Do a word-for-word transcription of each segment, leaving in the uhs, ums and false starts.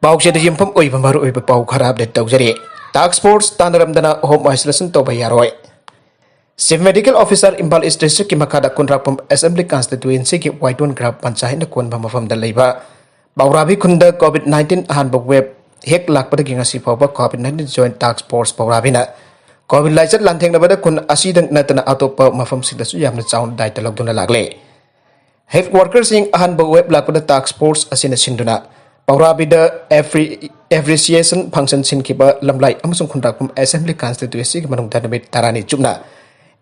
ꯄꯥꯎꯆꯦꯗ ꯌꯨꯝꯐꯝ ꯑꯣꯏꯕ ꯃꯔꯨꯑꯣꯏꯕ ꯄꯥꯎ ꯈꯔ ꯑꯞꯗꯦꯠ ꯇꯧꯖꯔꯤ꯫ ꯇꯥꯛꯁ ꯐꯣꯔꯁ ꯇꯥꯟꯅꯔꯝꯗꯅ ꯍꯣꯝ ꯑꯥꯏꯁꯣꯂꯦꯁꯟ ꯇꯧꯕ ꯌꯥꯔꯣꯏ꯫ ꯆꯤꯐ ꯃꯦꯗꯤꯀꯦꯜ ꯑꯣꯐꯤꯁꯥꯔ ꯏꯝꯐꯥꯜ ꯏꯁ ꯗꯤꯁꯇ꯭ꯔꯤꯛꯀꯤ ꯃꯈꯥꯗ ꯈꯨꯟꯗ꯭ꯔꯥꯛꯄꯝ ꯑꯦꯁꯦꯝꯕ꯭ꯂꯤ ꯀꯟꯁꯇꯤꯇ꯭ꯋꯦꯟꯁꯤꯒꯤ ꯋꯥꯏꯇꯣꯟ ꯒ꯭ꯔꯥꯝ ꯄꯟꯆꯥꯌꯠꯅ ꯀꯣꯟꯕ ꯃꯐꯝꯗ ꯂꯩꯕ ꯄꯧꯔꯥꯕꯤ ꯈꯨꯟꯗ ꯀꯣꯚꯤꯗ ꯅꯥꯏꯟꯇꯤꯟ ꯑꯍꯥꯟꯕ ꯋꯦꯕ ꯍꯦꯛ ꯂꯥꯛꯄꯗꯒꯤ ꯉꯁꯤ ꯐꯥꯎꯕ ꯀꯣꯚꯤꯗ ꯅꯥꯏꯟꯇꯤꯟ ꯖꯣꯏꯟꯠ ꯇꯥꯛꯁ ꯐꯣꯔꯁ ꯄꯧꯔꯥꯕꯤꯅ ꯀꯣꯚꯤꯗ ꯂꯥꯏꯆꯠ ꯂꯥꯟꯊꯦꯡꯅꯕꯗ ꯈꯨꯟ ꯑꯁꯤꯗ ꯅꯠꯇꯅ ꯑꯇꯣꯞꯄ ꯃꯐꯝꯁꯤꯡꯗꯁꯨ ꯌꯥꯝꯅ ꯆꯥꯎꯅ ꯗꯥꯏꯇ ꯂꯧꯗꯨꯅ ꯂꯥꯛꯂꯦ꯫ ꯍꯦꯜꯊ ꯋꯥꯔꯀꯔꯁꯤꯡ ꯑꯍꯥꯟꯕ ꯋꯦꯕ ꯂꯥꯛꯄꯗ ꯇꯥꯛꯁ ꯐꯣꯔꯁ ꯑꯁꯤꯅ ꯁꯤꯟꯗꯨꯅ ꯄꯧꯔꯥꯕꯤꯗ ꯑꯦꯄ꯭ꯔꯤꯁꯤꯌꯦꯁꯟ ꯐꯪꯁꯟ ꯁꯤꯟꯈꯤꯕ ꯂꯝꯂꯥꯏ ꯑꯃꯁꯨꯡ ꯈꯨꯟꯗ꯭ꯔꯥꯛꯄꯝ ꯑꯦꯁꯦꯝꯕ꯭ꯂꯤ ꯀꯟꯁꯇꯤꯇ꯭ꯋꯦꯟꯁꯤꯒꯤ ꯃꯅꯨꯡꯗ ꯅꯨꯃꯤꯠ ꯇꯔꯥꯅꯤ ꯆꯨꯞꯅ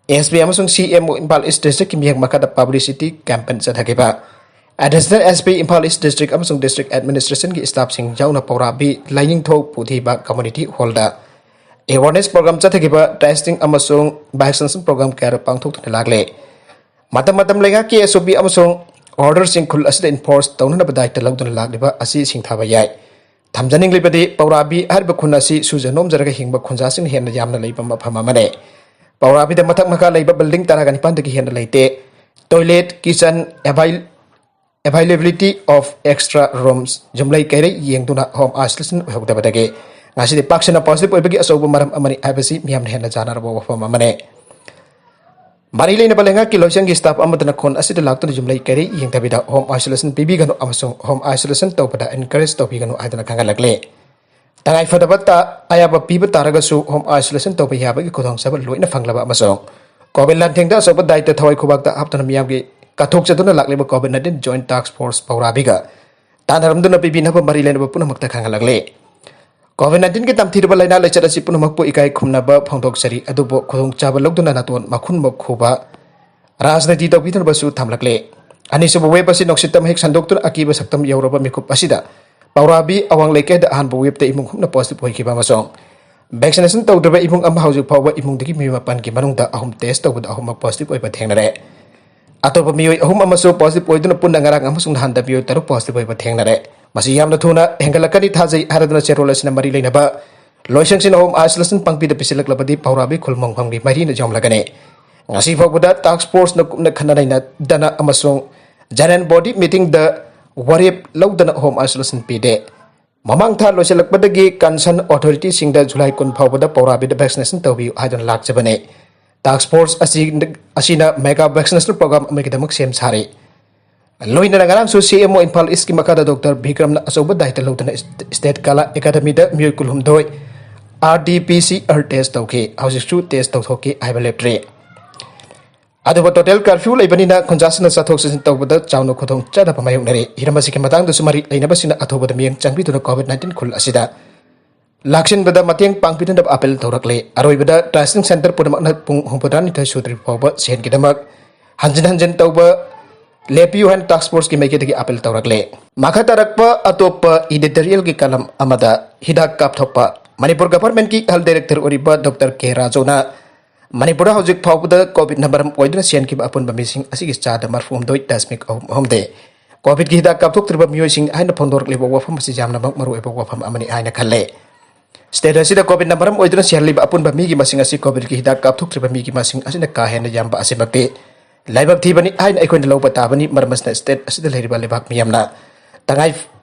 ꯑꯦꯁ ꯄꯤ ꯑꯃꯁꯨꯡ ꯁꯤ ꯑꯦꯝ ꯑꯣ ꯏꯝꯐꯥꯜ ꯏꯁ ꯗꯤꯁꯇ꯭ꯔꯤꯛꯀꯤ ꯃꯤꯠꯌꯦꯡ ꯃꯈꯥꯗ ꯄꯕ꯭ꯂꯤꯁꯤꯇꯤ ꯀꯦꯝꯄꯦꯟ ꯆꯠꯊꯈꯤꯕ additional S P Imphal East district ꯑꯃꯁꯨꯡ ꯗꯤꯁꯇ꯭ꯔꯤꯛ ꯑꯦꯗꯃꯤꯅꯤꯁꯇ꯭ꯔꯦꯁꯟꯒꯤ ꯁ꯭ꯇꯥꯐꯁꯤꯡ ꯌꯥꯎꯅ ꯄꯧꯔꯥꯕꯤ ꯂꯥꯏꯅꯤꯡꯊꯧ ꯄꯨꯊꯤꯕ ꯀꯝꯃ꯭ꯌꯨꯅꯤꯇꯤ ꯍꯣꯜꯗ ꯑꯦꯋꯥꯔꯅꯦꯁ ꯄ꯭ꯔꯣꯒ꯭ꯔꯥꯝ ꯆꯠꯊꯈꯤꯕ ꯇꯦꯁꯇꯤꯡ ꯑꯃꯁꯨꯡ ꯚꯦꯛꯁꯤꯅꯦꯁꯟ ꯄ꯭ꯔꯣꯒ꯭ꯔꯥꯝ ꯀꯌꯥ ꯄꯥꯡꯊꯣꯛꯇꯨꯅ ꯂꯥꯛꯂꯦ꯫ ꯃꯇꯝ ꯃꯇꯝ ꯂꯩꯉꯥꯛꯀꯤ ꯑꯦꯁ ꯑꯣ ꯄꯤ ꯑꯃꯁꯨꯡ ꯑꯣꯔꯗꯔꯁꯤꯡ ꯈꯨꯜ ꯑꯁꯤꯗ ꯏꯟꯐꯣꯔꯁ ꯇꯧꯅꯅꯕ ꯗꯥꯏꯇ ꯂꯧꯗꯨꯅ ꯂꯥꯛꯂꯤꯕ ꯑꯁꯤ ꯁꯤꯡꯊꯥꯕ ꯌꯥꯏ꯫ ꯊꯝꯖꯅꯤꯡꯂꯤꯕꯗꯤ ꯄꯧꯔꯥꯕꯤ ꯍꯥꯏꯔꯤꯕ ꯈꯨꯟ ꯑꯁꯤ ꯁꯨꯖ ꯅꯣꯝꯖꯔꯒ ꯍꯤꯡꯕ ꯈꯨꯟꯖꯥꯁꯤꯡꯅ ꯍꯦꯟꯅ ꯌꯥꯝꯅ ꯂꯩꯕ ꯃꯐꯝ ꯑꯃꯅꯤ꯫ ꯄꯧꯔꯥꯕꯤꯗ ꯃꯊꯛ ꯃꯈꯥ ꯂꯩꯕ ꯕꯤꯜꯗꯤꯡ ꯇꯔꯥꯒ ꯅꯤꯄꯥꯟꯗꯒꯤ ꯍꯦꯟꯅ ꯂꯩꯇꯦ꯫ Toilet, kitchen, avail availability of extra rooms, ꯌꯨꯝꯂꯩ ꯀꯩꯔꯩ ꯌꯦꯡꯗꯨꯅ ꯍꯣꯝ ꯑꯥꯏꯁꯣꯂꯦꯁꯟ ꯑꯣꯏꯍꯧꯗꯕꯗꯒꯤ ꯉꯁꯤꯗꯤ ꯄꯥꯛ ꯁꯟꯅ ꯄꯣꯖꯤꯇꯤꯚ ꯑꯣꯏꯕꯒꯤ ꯑꯆꯧꯕ ꯃꯔꯝ ꯑꯃꯅꯤ ꯍꯥꯏꯕꯁꯤ ꯃꯤꯌꯥꯝꯅ ꯍꯦꯟꯅ ꯆꯥꯟꯅꯔꯕ ꯋꯥꯐꯝ ꯑꯃꯅꯤ꯫ ꯃꯔꯤ ꯂꯩꯅꯕ ꯂꯩꯉꯥꯛꯀꯤ ꯂꯣꯏꯁꯪꯒꯤ ꯁ꯭ꯇꯥꯐ ꯑꯃꯠꯇꯅ ꯈꯨꯟ ꯑꯁꯤꯗ ꯂꯥꯛꯇꯨꯅ ꯌꯨꯝꯂꯩ ꯀꯩꯔꯩ ꯌꯦꯡꯗꯕꯤꯗ ꯍꯣꯝ ꯑꯥꯏꯁꯣꯂꯦꯁꯟ ꯄꯤꯕꯤꯒꯅꯨ ꯑꯃꯁꯨꯡ ꯍꯣꯝ ꯑꯥꯏꯁꯣꯂꯦꯁꯟ ꯇꯧꯕꯗ ꯑꯦꯟꯀꯔꯦꯖ ꯇꯧꯕꯤꯒꯅꯨ ꯍꯥꯏꯗꯨꯅ ꯈꯪꯍꯜꯂꯛꯂꯤ꯫ ꯇꯉꯥꯏꯐꯗꯕ ꯇ-, ꯑꯌꯥꯕ ꯄꯤꯕ ꯇꯥꯔꯒꯁꯨ ꯍꯣꯝ ꯑꯥꯏꯁꯣꯂꯦꯁꯟ ꯇꯧꯕ ꯌꯥꯕꯒꯤ ꯈꯨꯗꯣꯡꯆꯥꯕ ꯂꯣꯏꯅ ꯐꯪꯂꯕ ꯑꯃꯁꯨꯡ ꯀꯣꯚꯤꯗ ꯂꯥꯟꯊꯦꯡꯗ ꯑꯆꯧꯕ ꯗꯥꯏꯇ ꯊꯋꯥꯏ ꯈꯨꯕꯥꯛꯇ ꯍꯥꯞꯇꯨꯅ ꯃꯤꯌꯥꯝꯒꯤ ꯀꯠꯊꯣꯛꯆꯗꯨꯅ ꯂꯥꯛꯂꯤꯕ ꯀꯣꯚꯤꯗ ꯅꯥꯏꯟꯇꯤꯟ ꯖꯣꯏꯟꯠ ꯇꯥꯛꯁ ꯐꯣꯔꯁ ꯄꯧꯔꯥꯕꯤꯒ ꯇꯥꯟꯅꯔꯝꯗꯨꯅ ꯄꯤꯕꯤꯅꯕ ꯃꯔꯤ ꯂꯩꯅꯕ ꯄꯨꯝꯅꯃꯛꯇ ꯈꯪꯍꯜꯂꯛꯂꯤ꯫ ꯀꯣꯚꯤꯗ ꯅꯥꯏꯟꯇꯤꯟꯒꯤ ꯇꯝꯊꯤꯔꯕ ꯂꯥꯏꯅꯥ ꯂꯥꯏꯆꯠ ꯑꯁꯤ ꯄꯨꯝꯅꯃꯛꯄꯨ ꯏꯀꯥꯏ ꯈꯨꯝꯅꯕ ꯐꯣꯡꯗꯣꯛꯆꯔꯤ, ꯑꯗꯨꯕꯨ ꯈꯨꯗꯣꯡꯆꯥꯕ ꯂꯧꯗꯨꯅ ꯅꯥꯇꯣꯟ ꯃꯈꯨꯟ ꯃꯈꯨꯕ ꯔꯥꯖꯅꯤꯇꯤ ꯇꯧꯕꯤꯗꯅꯕꯁꯨ ꯊꯝꯂꯛꯂꯦ꯫ ꯑꯅꯤꯁꯨꯕ ꯋꯦꯕ ꯑꯁꯤ ꯅꯨꯡꯁꯤꯠꯇ ꯃꯍꯤꯛ ꯁꯟꯗꯣꯛꯇꯨꯅ ꯑꯀꯤꯕ ꯁꯛꯇꯝ ꯌꯧꯔꯕ ꯃꯤꯀꯨꯞ ꯑꯁꯤꯗ ꯄꯧꯔꯥꯕꯤ ꯑꯋꯥꯡ ꯂꯩꯀꯥꯏꯗ ꯑꯍꯥꯟꯕ ꯋꯦꯕꯇ ꯏꯃꯨꯡ ꯑꯍꯨꯝꯅ ꯄꯣꯖꯤꯇꯤꯚ ꯑꯣꯏꯈꯤꯕ ꯑꯃꯁꯨꯡ ꯚꯦꯛꯁꯤꯅꯦꯁꯟ ꯇꯧꯗ꯭ꯔꯤꯕ ꯏꯃꯨꯡ ꯑꯃ ꯍꯧꯖꯤꯛ ꯐꯥꯎꯕ ꯏꯃꯨꯡꯗꯒꯤ ꯃꯤ ꯃꯥꯄꯟꯒꯤ ꯃꯅꯨꯡꯗ ꯑꯍꯨꯝ ꯇꯦꯁ ꯇꯧꯕꯗ ꯑꯍꯨꯝꯃꯛ ꯄꯣꯖꯤꯇꯤꯚ ꯑꯣꯏꯕ ꯊꯦꯡꯅꯔꯦ꯫ ꯑꯇꯣꯞꯄ ꯃꯤꯑꯣꯏ ꯑꯍꯨꯝ ꯑꯃꯁꯨ ꯄꯣꯖꯤꯇꯤꯚ ꯑꯣꯏꯗꯨꯅ ꯄꯨꯟꯅ ꯉꯔꯥꯡ ꯑꯃꯁꯨꯡ ꯅꯍꯥꯟꯗ ꯃꯤꯑꯣꯏ ꯇꯔꯨꯛ ꯄꯣꯖꯤꯇꯤꯚ ꯑꯣꯏꯕ ꯊꯦꯡꯅꯔꯦ꯫ ꯃꯁꯤ ꯌꯥꯝꯅ ꯊꯨꯅ ꯍꯦꯟꯒꯠꯂꯛꯀꯅꯤ ꯊꯥꯖꯩ ꯍꯥꯏꯔꯗꯨꯅ ꯆꯦꯔꯣꯜ ꯑꯁꯤꯅ ꯃꯔꯤ ꯂꯩꯅꯕ ꯂꯣꯏꯁꯪꯁꯤꯡꯅ ꯍꯣꯝ ꯑꯥꯏꯁꯣꯂꯦꯁꯟ ꯄꯪꯄꯤꯗ ꯄꯤꯁꯤꯜꯂꯛꯂꯕꯗꯤ ꯄꯧꯔꯥꯕꯤ ꯈꯨꯜ ꯃꯣꯡꯐꯝꯒꯤ ꯃꯔꯤꯅ ꯌꯣꯝꯂꯒꯅꯤ꯫ ꯉꯁꯤ ꯐꯥꯎꯕꯗ ꯇꯥꯛꯁ ꯐꯣꯔꯁꯅ ꯀꯨꯞꯅ ꯈꯟꯅ ꯅꯩꯅꯗꯅ ꯑꯃꯁꯨꯡ ꯖꯦꯅꯔꯦꯜ ꯕꯣꯗꯤ ꯃꯤꯇꯤꯡꯗ ꯋꯥꯔꯦꯞ ꯂꯧꯗꯅ ꯍꯣꯝ ꯑꯥꯏꯁꯣꯂꯦꯁꯟ ꯄꯤꯗꯦ꯫ ꯃꯃꯥꯡ ꯊꯥ ꯂꯣꯏꯁꯤꯜꯂꯛꯄꯗꯒꯤ concern authority ꯁꯤꯡꯗ ꯖꯨꯂꯥꯏ ꯀꯨꯟ ꯐꯥꯎꯕꯗ ꯄꯧꯔꯥꯕꯤꯗ vaccination ꯇꯧꯕꯤꯌꯨ ꯍꯥꯏꯗꯨꯅ ꯂꯥꯛꯆꯕꯅꯤ꯫ Task force ꯑꯁꯤ, ꯑꯁꯤꯅ mega vaccination program ꯑꯃꯒꯤꯗꯃꯛ ꯁꯦꯝ ꯁꯥꯔꯤ꯫ ꯂꯣꯏꯅꯅ ꯉꯔꯥꯡꯁꯨ C M O ꯏꯝꯐꯥꯜ ꯏꯁꯀꯤ ꯃꯈꯥꯗ ꯗꯣꯛꯇꯔ ꯕꯤꯀ꯭ꯔꯝꯅ ꯑꯆꯧꯕ ꯗꯥꯏꯇ ꯂꯧꯗꯨꯅ ꯏꯁ-, ꯏꯁꯇꯦꯠ ꯀꯂꯥ ꯑꯦꯀꯥꯗꯃꯤꯗ ꯃꯤꯑꯣꯏ ꯀꯨꯟꯍꯨꯝꯗꯣꯏ R T P C R test ꯇꯧꯈꯤ꯫ ꯍꯧꯖꯤꯛꯁꯨ test ꯇꯧꯊꯣꯛꯈꯤ ꯍꯥꯏꯕ ꯂꯦꯞꯇ꯭ꯔꯤ꯫ ꯑꯗꯨꯕꯨ total curfew ꯂꯩꯕꯅꯤꯅ ꯈꯨꯟꯖꯥꯁꯤꯡꯅ ꯆꯠꯊꯣꯛ ꯆꯠꯁꯤꯟ ꯇꯧꯕꯗ ꯆꯥꯎꯅ ꯈꯨꯗꯣꯡ ꯆꯥꯗꯕ ꯃꯥꯌꯣꯛꯅꯔꯤ꯫ ꯍꯤꯔꯝ ꯑꯁꯤꯒꯤ ꯃꯇꯥꯡꯗꯁꯨ ꯃꯔꯤ ꯂꯩꯅꯕꯁꯤꯡꯅ ꯑꯊꯨꯕꯗ ꯃꯤꯠꯌꯦꯡ ꯆꯪꯕꯤꯗꯨꯅ COVID nineteen ꯈꯨꯜ ꯑꯁꯤꯗ ꯂꯥꯛꯁꯤꯟꯕꯗ ꯃꯇꯦꯡ ꯄꯥꯡꯕꯤꯅꯅꯕ appeal ꯇꯧꯔꯛꯂꯦ꯫ ꯑꯔꯣꯏꯕꯗ testing center ꯄꯨꯝꯅꯃꯛꯅ ꯄꯨꯡ ꯍꯨꯝꯐꯨꯇꯔꯥꯅꯤꯊꯣꯏ ꯁꯨꯗ꯭ꯔꯤꯕ ꯐꯥꯎꯕ ꯁꯦꯟꯒꯤꯗꯃꯛ ꯍꯟꯖꯤꯟ ꯍꯟꯖꯤꯟ ꯇꯧꯕ ꯂꯦꯞꯄꯤꯌꯨ ꯍꯥꯏꯅ task force ꯀꯤ ꯃꯥꯏꯀꯩꯗꯒꯤ appeal ꯇꯧꯔꯛꯂꯦ꯫ ꯃꯈꯥ ꯇꯥꯔꯛꯄ ꯑꯇꯣꯞꯄ editorial ꯒꯤ column ꯑꯃꯗ ꯍꯤꯗꯥꯛ ꯀꯥꯞꯊꯣꯛꯄ꯫ ꯃꯅꯤꯄꯨꯔ government ꯀꯤ health director ꯑꯣꯏꯔꯤꯕ ꯗꯣꯛꯇꯔ ꯀꯦ ꯔꯥꯖꯨꯅ ꯃꯅꯤꯄꯨꯔꯗ ꯍꯧꯖꯤꯛ ꯐꯥꯎꯕꯗ COVID ꯅ ꯃꯔꯝ ꯑꯣꯏꯗꯨꯅ ꯁꯤꯍꯟꯈꯤꯕ ꯑꯄꯨꯟꯕ ꯃꯤꯁꯤꯡ ꯑꯁꯤꯒꯤ ꯆꯥꯗ ꯃꯔꯐꯨ ꯍꯨꯝꯗꯣꯏ ꯗꯁꯃꯤꯛ ꯑꯍꯨꯝ ꯑꯍꯨꯝꯗꯤ COVID ꯀꯤ ꯍꯤꯗꯥꯛ ꯀꯥꯞꯊꯣꯛꯇ꯭ꯔꯤꯕ ꯃꯤꯑꯣꯏꯁꯤꯡ ꯍꯥꯏꯅ ꯐꯣꯡꯗꯣꯔꯛꯂꯤꯕ ꯋꯥꯐꯝ ꯑꯁꯤ ꯌꯥꯝꯅꯃꯛ ꯃꯔꯨꯑꯣꯏꯕ ꯋꯥꯐꯝ ꯑꯃꯅꯤ ꯍꯥꯏꯅ ꯈꯜꯂꯦ꯫ State ꯑꯁꯤꯗ COVID ꯅ ꯃꯔꯝ ꯑꯣꯏꯗꯨꯅ ꯁꯤꯍꯜꯂꯤꯕ ꯑꯄꯨꯟꯕ ꯃꯤꯒꯤ ꯃꯁꯤꯡ ꯑꯁꯤ COVID ꯀꯤ ꯍꯤꯗꯥꯛ ꯀꯥꯞꯊꯣꯛꯇ꯭ꯔꯤꯕ ꯃꯤꯒꯤ ꯃꯁꯤꯡ ꯑꯁꯤꯅ ꯀꯥ ꯍꯦꯟꯅ ꯌꯥꯝꯕ ꯑꯁꯤꯃꯛꯇꯤ ꯂꯥꯏꯕꯛ ꯊꯤꯕꯅꯤ ꯍꯥꯏꯅ ꯑꯩꯈꯣꯏꯅ ꯂꯧꯕ ꯇꯥꯕꯅꯤ꯫ ꯃꯔꯝ ꯑꯁꯤꯅ state ꯑꯁꯤꯗ ꯂꯩꯔꯤꯕ ꯂꯩꯕꯥꯛ ꯃꯤꯌꯥꯝꯅ ꯇꯉꯥꯏ,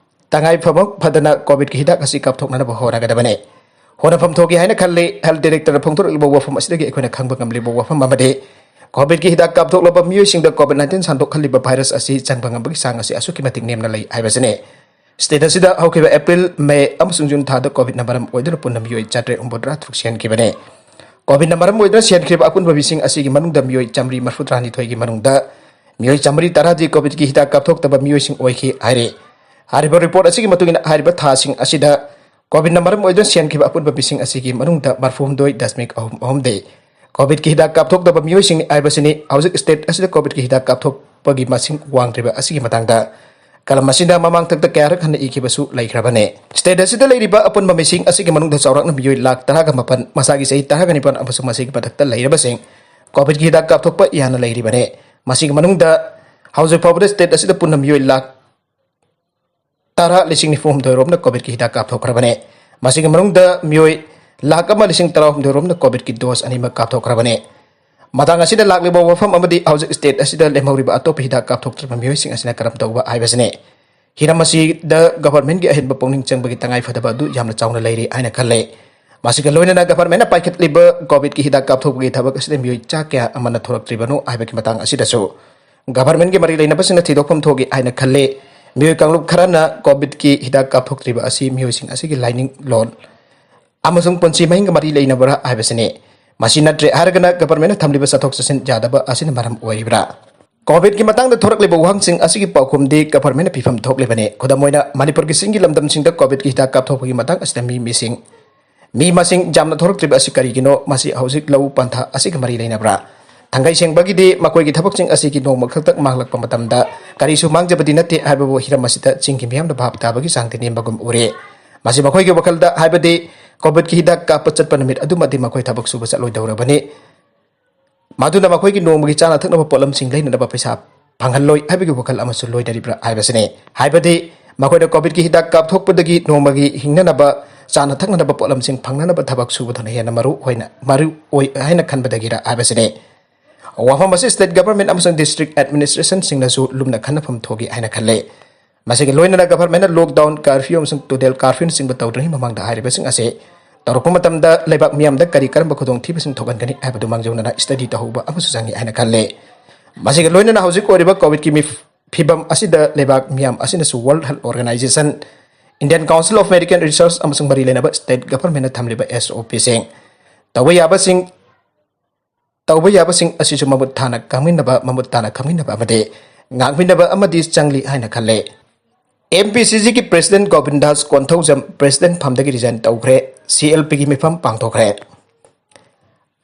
ꯇꯉꯥꯏ ꯐꯕ ꯐꯗꯅ COVID ꯀꯤ ꯍꯤꯗꯥꯛ ꯑꯁꯤ ꯀꯥꯞꯊꯣꯛꯅꯅꯕ ꯍꯣꯠꯅꯒꯗꯕꯅꯤ꯫ ꯍꯣꯠꯅꯐꯝ ꯊꯣꯛꯏ ꯍꯥꯏꯅ ꯈꯜꯂꯤ꯫ Health director ꯅ ꯐꯣꯡꯗꯣꯔꯛꯂꯤꯕ ꯋꯥꯐꯝ ꯑꯁꯤꯗꯒꯤ ꯑꯩꯈꯣꯏꯅ ꯈꯪꯕ ꯉꯝꯂꯤꯕ ꯋꯥꯐꯝ ꯑꯃꯗꯤ COVID ꯀꯤ ꯍꯤꯗꯥꯛ ꯀꯥꯞꯊꯣꯛꯂꯕ ꯃꯤꯑꯣꯏꯁꯤꯡꯗ COVID nineteen ꯁꯟꯗꯣꯛꯍꯜꯂꯤꯕ virus ꯑꯁꯤ ꯆꯪꯕ ꯉꯝꯕꯒꯤ ꯆꯥꯡ ꯑꯁꯤ ꯑꯁꯨꯛꯀꯤ ꯃꯇꯤꯛ ꯅꯦꯝꯅ ꯂꯩ ꯍꯥꯏꯕꯁꯤꯅꯤ꯫ State ꯑꯁꯤꯗ ꯍꯧꯈꯤꯕ April, May ꯑꯃꯁꯨꯡ June ꯊꯥꯗ COVID ꯅ ꯃꯔꯝ ꯑꯣꯏꯗꯨꯅ ꯄꯨꯟꯅ ꯃꯤꯑꯣꯏ ꯆꯥꯇ꯭ꯔꯦꯠ ꯍꯨꯝꯐꯨꯇꯔꯥ ꯇꯔꯨꯛ ꯁꯤꯍꯟꯈꯤꯕꯅꯤ꯫ COVID ꯅ ꯃꯔꯝ ꯑꯣꯏꯗꯨꯅ ꯁꯤꯍꯟꯈꯤꯕ ꯑꯄꯨꯟꯕ ꯃꯤꯁꯤꯡ ꯑꯁꯤꯒꯤ ꯃꯅꯨꯡꯗ ꯃꯤꯑꯣꯏ ꯆꯥꯃꯔꯤ ꯃꯔꯐꯨꯇꯔꯥꯅꯤꯊꯣꯏꯒꯤ ꯃꯅꯨꯡꯗ ꯃꯤꯑꯣꯏ ꯆꯥꯃꯔꯤ ꯇꯔꯥꯗꯤ COVID ꯀꯤ ꯍꯤꯗꯥꯛ ꯀꯥꯞꯊꯣꯛꯇꯕ ꯃꯤꯑꯣꯏꯁꯤꯡ ꯑꯣꯏꯈꯤ ꯍꯥꯏꯔꯤ꯫ ꯍꯥꯏꯔꯤꯕ report ꯑꯁꯤꯒꯤ ꯃꯇꯨꯡ ꯏꯟꯅ ꯍꯥꯏꯔꯤꯕ ꯊꯥꯁꯤꯡ ꯑꯁꯤꯗ COVID ꯅ ꯃꯔꯝ ꯑꯣꯏꯗꯨꯅ ꯁꯤꯍꯟꯈꯤꯕ ꯑꯄꯨꯟꯕ ꯃꯤꯁꯤꯡ ꯑꯁꯤꯒꯤ ꯃꯅꯨꯡꯗ ꯃꯔꯐꯨ ꯍꯨꯝꯗꯣꯏ ꯗꯁꯃꯤꯛ ꯑꯍꯨꯝ ꯑꯍꯨꯝꯗꯤ COVID ꯀꯤ ꯍꯤꯗꯥꯛ ꯀꯥꯞꯊꯣꯛꯇꯕ ꯃꯤꯑꯣꯏꯁꯤꯡꯅꯤ ꯍꯥꯏꯕꯁꯤꯅꯤ꯫ ꯍꯧꯖꯤꯛ state ꯑꯁꯤꯗ COVID ꯀꯤ ꯍꯤꯗꯥꯛ ꯀꯥꯞꯊꯣꯛꯄꯒꯤ ꯃꯁꯤꯡ ꯋꯥꯡꯗ꯭ꯔꯤꯕ ꯑꯁꯤꯒꯤ ꯃꯇꯥꯡꯗ column ꯑꯁꯤꯗ ꯃꯃꯥꯡꯊꯛꯇ ꯀꯌꯥꯔꯛ ꯍꯟꯅ ꯏꯈꯤꯕꯁꯨ ꯂꯩꯈ꯭ꯔꯕꯅꯤ꯫ State ꯑꯁꯤꯗ ꯂꯩꯔꯤꯕ ꯑꯄꯨꯟꯕ ꯃꯤꯁꯤꯡ ꯑꯁꯤꯒꯤ ꯃꯅꯨꯡꯗ ꯆꯥꯎꯔꯥꯛꯅ ꯃꯤꯑꯣꯏ ꯂꯥꯈ ꯇꯔꯥꯒ ꯃꯥꯄꯟ, ꯃꯁꯥꯒꯤ ꯆꯍꯤ ꯇꯔꯥꯒ ꯅꯤꯄꯥꯟ ꯑꯃꯁꯨꯡ ꯃꯁꯤꯒꯤ ꯃꯊꯛꯇ ꯂꯩꯔꯕꯁꯤꯡ COVID ꯀꯤ ꯍꯤꯗꯥꯛ ꯀꯥꯞꯊꯣꯛꯄ ꯌꯥꯅ ꯂꯩꯔꯤꯕꯅꯤ꯫ ꯃꯁꯤꯒꯤ ꯃꯅꯨꯡꯗ ꯍꯧꯖꯤꯛ ꯐꯥꯎꯕꯗ state ꯑꯁꯤꯗ ꯄꯨꯟꯅ ꯃꯤꯑꯣꯏ ꯂꯥꯈ ꯇꯔꯥ ꯂꯤꯁꯤꯡ ꯅꯤꯐꯨ ꯍꯨꯝꯗꯣꯏ ꯔꯣꯝꯅ COVID ꯀꯤ ꯍꯤꯗꯥꯛ ꯀꯥꯞꯊꯣꯛꯈ꯭ꯔꯕꯅꯤ꯫ ꯃꯁꯤꯒꯤ ꯃꯅꯨꯡꯗ ꯃꯤꯑꯣꯏ ꯂꯥꯈ ꯑꯃ ꯂꯤꯁꯤꯡ ꯇꯔꯥꯍꯨꯝꯗꯣꯏ ꯔꯣꯝꯅ COVID ꯀꯤ dose ꯑꯅꯤꯃꯛ ꯀꯥꯞꯊꯣꯛꯈ꯭ꯔꯕꯅꯤ꯫ ꯃꯇꯥꯡ ꯑꯁꯤꯗ ꯂꯥꯛꯂꯤꯕ ꯋꯥꯐꯝ ꯑꯃꯗꯤ ꯍꯧꯖꯤꯛ state ꯑꯁꯤꯗ ꯂꯦꯝꯍꯧꯔꯤꯕ ꯑꯇꯣꯞꯄ ꯍꯤꯗꯥꯛ ꯀꯥꯞꯊꯣꯛꯇ꯭ꯔꯤꯕ ꯃꯤꯑꯣꯏꯁꯤꯡ ꯑꯁꯤꯅ ꯀꯔꯝ ꯇꯧꯕ ꯍꯥꯏꯕꯁꯤꯅꯤ꯫ ꯍꯤꯔꯝ ꯑꯁꯤꯗ ꯒꯚꯔꯟꯃꯦꯟꯠꯀꯤ ꯑꯍꯦꯟꯕ ꯄꯨꯛꯅꯤꯡ ꯆꯪꯕꯒꯤ ꯇꯉꯥꯏꯐꯗꯕ ꯑꯗꯨ ꯌꯥꯝꯅ ꯆꯥꯎꯅ ꯂꯩꯔꯤ ꯍꯥꯏꯅ ꯈꯜꯂꯦ꯫ ꯃꯁꯤꯒ ꯂꯣꯏꯅꯅ ꯒꯚꯔꯟꯃꯦꯟꯠꯅ ꯄꯥꯏꯈꯠꯂꯤꯕ ꯀꯣꯚꯤꯗꯀꯤ ꯍꯤꯗꯥꯛ ꯀꯥꯞꯊꯣꯛꯄꯒꯤ ꯊꯕꯛ ꯑꯁꯤꯗ ꯃꯤꯑꯣꯏ ꯆꯥ ꯀꯌꯥ ꯑꯃꯅ ꯊꯣꯔꯛꯇ꯭ꯔꯤꯕꯅꯣ ꯍꯥꯏꯕꯒꯤ ꯃꯇꯥꯡ ꯑꯁꯤꯗꯁꯨ ꯒꯚꯔꯟꯃꯦꯟꯠꯀꯤ ꯃꯔꯤ ꯂꯩꯅꯕꯁꯤꯡꯅ ꯊꯤꯗꯣꯛꯐꯝ ꯊꯣꯛꯏ ꯍꯥꯏꯅ ꯈꯜꯂꯤ꯫ ꯃꯤꯑꯣꯏ ꯀꯥꯡꯂꯨꯞ ꯈꯔꯅ ꯀꯣꯚꯤꯗꯀꯤ ꯍꯤꯗꯥꯛ ꯀꯥꯞꯊꯣꯛꯇ꯭ꯔꯤꯕ ꯑꯁꯤ ꯃꯤꯑꯣꯏꯁꯤꯡ ꯑꯁꯤꯒꯤ ꯂꯥꯏꯅꯤꯡ ꯂꯣꯟ ꯑꯃꯁꯨꯡ ꯄꯨꯟꯁꯤ ꯃꯍꯤꯡꯒ ꯃꯔꯤ ꯂꯩꯅꯕ꯭ꯔꯥ ꯍꯥꯏꯕꯁꯤꯅꯤ꯫ ꯃꯁꯤ ꯅꯠꯇ꯭ꯔꯦ ꯍꯥꯏꯔꯒꯅ ꯒꯚꯔꯟꯃꯦꯟꯠꯅ ꯊꯝꯂꯤꯕ ꯆꯠꯊꯣꯛ ꯆꯠꯁꯤꯟ ꯌꯥꯗꯕ ꯑꯁꯤꯅ ꯃꯔꯝ ꯑꯣꯏꯔꯤꯕ꯭ꯔꯥ? ꯀꯣꯚꯤꯗꯀꯤ ꯃꯇꯥꯡꯗ ꯊꯣꯔꯛꯂꯤꯕ ꯋꯥꯍꯪꯁꯤꯡ ꯑꯁꯤꯒꯤ ꯄꯥꯎꯈꯨꯝꯗꯤ ꯒꯚꯔꯟꯃꯦꯟꯠꯅ ꯄꯤꯐꯝ ꯊꯣꯛꯂꯤꯕꯅꯤ꯫ ꯈꯨꯗꯝ ꯑꯣꯏꯅ, ꯃꯅꯤꯄꯨꯔꯒꯤ ꯆꯤꯡꯒꯤ ꯂꯝꯗꯝꯁꯤꯡꯗ ꯀꯣꯚꯤꯗꯀꯤ ꯍꯤꯗꯥꯛ ꯀꯥꯞꯊꯣꯛꯄꯒꯤ ꯃꯇꯥꯡ ꯑꯁꯤꯗ ꯃꯤ ꯃꯁꯤꯡ, ꯃꯤ ꯃꯁꯤꯡ ꯌꯥꯝꯅ ꯊꯣꯔꯛꯇ꯭ꯔꯤꯕ ꯑꯁꯤ ꯀꯔꯤꯒꯤꯅꯣ? ꯃꯁꯤ ꯍꯧꯖꯤꯛ ꯂꯧ ꯄꯟꯊꯥ ꯑꯁꯤꯒ ꯃꯔꯤ ꯂꯩꯅꯕ꯭ꯔꯥ? ꯊꯥꯡꯒꯩ ꯁꯦꯡꯕꯒꯤꯗꯤ ꯃꯈꯣꯏꯒꯤ ꯊꯕꯛꯁꯤꯡ ꯑꯁꯤꯒꯤ ꯅꯣꯡꯃ ꯈꯛꯇ ꯃꯥꯡꯂꯛꯄ ꯃꯇꯝꯗ ꯀꯔꯤꯁꯨ ꯃꯥꯡꯖꯕꯗꯤ ꯅꯠꯇꯦ ꯍꯥꯏꯕꯕꯨ ꯍꯤꯔꯝ ꯑꯁꯤꯗ ꯆꯤꯡꯒꯤ ꯃꯤꯌꯥꯝꯅ ꯚꯥꯞ ꯇꯥꯕꯒꯤ ꯆꯥꯡꯗꯤ ꯅꯦꯝꯕꯒꯨꯝ ꯎꯔꯦ꯫ ꯃꯁꯤ ꯃꯈꯣꯏꯒꯤ ꯋꯥꯈꯜꯗ, ꯍꯥꯏꯕꯗꯤ ꯀꯣꯚꯤꯗꯀꯤ ꯍꯤꯗꯥꯛ ꯀꯥꯞꯄ ꯆꯠꯄ ꯅꯨꯃꯤꯠ ꯑꯗꯨꯃꯗꯤ ꯃꯈꯣꯏ ꯊꯕꯛ ꯁꯨꯕ ꯆꯠꯂꯣꯏꯗꯧꯔꯕꯅꯤ꯫ ꯃꯗꯨꯅ ꯃꯈꯣꯏꯒꯤ ꯅꯣꯡꯃꯒꯤ ꯆꯥꯅ ꯊꯛꯅꯕ ꯄꯣꯠꯂꯝꯁꯤꯡ ꯂꯩꯅꯅꯕ ꯄꯩꯁꯥ ꯐꯪꯍꯜꯂꯣꯏ ꯍꯥꯏꯕꯒꯤ ꯋꯥꯈꯜ ꯑꯃꯁꯨ ꯂꯣꯏꯅꯔꯤꯕ꯭ꯔꯥ ꯍꯥꯏꯕꯁꯤꯅꯤ꯫ ꯍꯥꯏꯕꯗꯤ ꯃꯈꯣꯏꯅ ꯀꯣꯚꯤꯗꯀꯤ ꯍꯤꯗꯥꯛ ꯀꯥꯞꯊꯣꯛꯄꯗꯒꯤ ꯅꯣꯡꯃꯒꯤ ꯍꯤꯡꯅꯅꯕ ꯆꯥꯅ ꯊꯛꯅꯅꯕ ꯄꯣꯠꯂꯝꯁꯤꯡ ꯐꯪꯅꯅꯕ ꯊꯕꯛ ꯁꯨꯕꯗꯨꯅ ꯍꯦꯟꯅ ꯃꯔꯨ ꯑꯣꯏꯅ, ꯃꯔꯨ ꯑꯣꯏ ꯍꯥꯏꯅ ꯈꯟꯕꯗꯒꯤꯔ ꯍꯥꯏꯕꯁꯤꯅꯤ꯫ ꯋꯥꯐꯝ ꯑꯁꯤ ꯁ꯭ꯇꯦꯠ ꯒꯚꯔꯟꯃꯦꯟꯠ ꯑꯃꯁꯨꯡ ꯗꯤꯁꯇ꯭ꯔꯤꯛ ꯑꯦꯗꯃꯤꯅꯤꯁꯇ꯭ꯔꯦꯁꯟꯁꯤꯡꯅꯁꯨ ꯂꯨꯝꯅ ꯈꯟꯅꯐꯝ ꯊꯣꯛꯏ ꯍꯥꯏꯅ ꯈꯜꯂꯤ꯫ ꯃꯁꯤꯒꯤ ꯂꯣꯏꯅꯅ ꯒꯚꯔꯟꯃꯦꯟꯠꯅ ꯂꯣꯛꯗꯥꯎꯟ, ꯀꯥꯔꯐ꯭ꯌꯨ ꯑꯃꯁꯨꯡ ꯇꯨꯗꯦꯜ ꯀꯥꯔꯐ꯭ꯌꯨꯅꯆꯤꯡꯕ ꯇꯧꯗ꯭ꯔꯤꯉꯩ ꯃꯃꯥꯡꯗ ꯍꯥꯏꯔꯤꯕꯁꯤꯡ ꯑꯁꯤ ꯇꯧꯔꯛꯄ ꯃꯇꯝꯗ ꯂꯩꯕꯥꯛ ꯃꯤꯌꯥꯝꯗ ꯀꯔꯤ ꯀꯔꯝꯕ ꯈꯨꯗꯣꯡꯊꯤꯕꯁꯤꯡ ꯊꯣꯛꯍꯟꯒꯅꯤ ꯍꯥꯏꯕꯗꯨ ꯃꯥꯡꯖꯧꯅꯅ ꯁ꯭ꯇꯗꯤ ꯇꯧꯍꯧꯕ ꯑꯃꯁꯨ ꯆꯪꯏ ꯍꯥꯏꯅ ꯈꯜꯂꯦ꯫ ꯃꯁꯤꯒ ꯂꯣꯏꯅꯅ ꯍꯧꯖꯤꯛ ꯑꯣꯏꯔꯤꯕ ꯀꯣꯚꯤꯗꯀꯤ ꯃꯤꯐ-, ꯐꯤꯕꯝ ꯑꯁꯤꯗ ꯂꯩꯕꯥꯛ ꯃꯤꯌꯥꯝ ꯑꯁꯤꯅꯁꯨ world health organisation, Indian council of medical research ꯑꯃꯁꯨꯡ ꯃꯔꯤ ꯂꯩꯅꯕ ꯁ꯭ꯇꯦꯠ ꯒꯚꯔꯟꯃꯦꯟꯠꯅ ꯊꯝꯂꯤꯕ ꯑꯦꯁ ꯑꯣ ꯄꯤꯁꯤꯡ, ꯇꯧꯕ ꯌꯥꯕꯁꯤꯡ, ꯇꯧꯕ ꯌꯥꯕꯁꯤꯡ ꯑꯁꯤꯁꯨ ꯃꯃꯨꯠ ꯊꯥꯅ ꯈꯪꯃꯤꯟꯅꯕ, ꯃꯃꯨꯠ ꯇꯥꯅ ꯈꯪꯃꯤꯟꯅꯕ ꯑꯃꯗꯤ ꯉꯥꯛꯃꯤꯟꯅꯕ ꯑꯃꯗꯤ ꯆꯪꯂꯤ ꯍꯥꯏꯅ ꯈꯜꯂꯦ꯫ ꯑꯦꯝ ꯄꯤ ꯁꯤ ꯖꯤꯒꯤ ꯄ꯭ꯔꯦꯁꯤꯗꯦꯟꯠ ꯒꯣꯕꯤꯟꯗꯥꯁ ꯀꯣꯟꯊꯧꯖꯝ ꯄ꯭ꯔꯦꯁꯤꯗꯦꯟꯠ ꯐꯝꯗꯒꯤ ꯔꯤꯖꯥꯏꯟ ꯇꯧꯈ꯭ꯔꯦ꯫ ꯁꯤ ꯑꯦꯜ ꯄꯤꯒꯤ ꯃꯤꯐꯝ ꯄꯥꯡꯊꯣꯛꯈ꯭ꯔꯦ꯫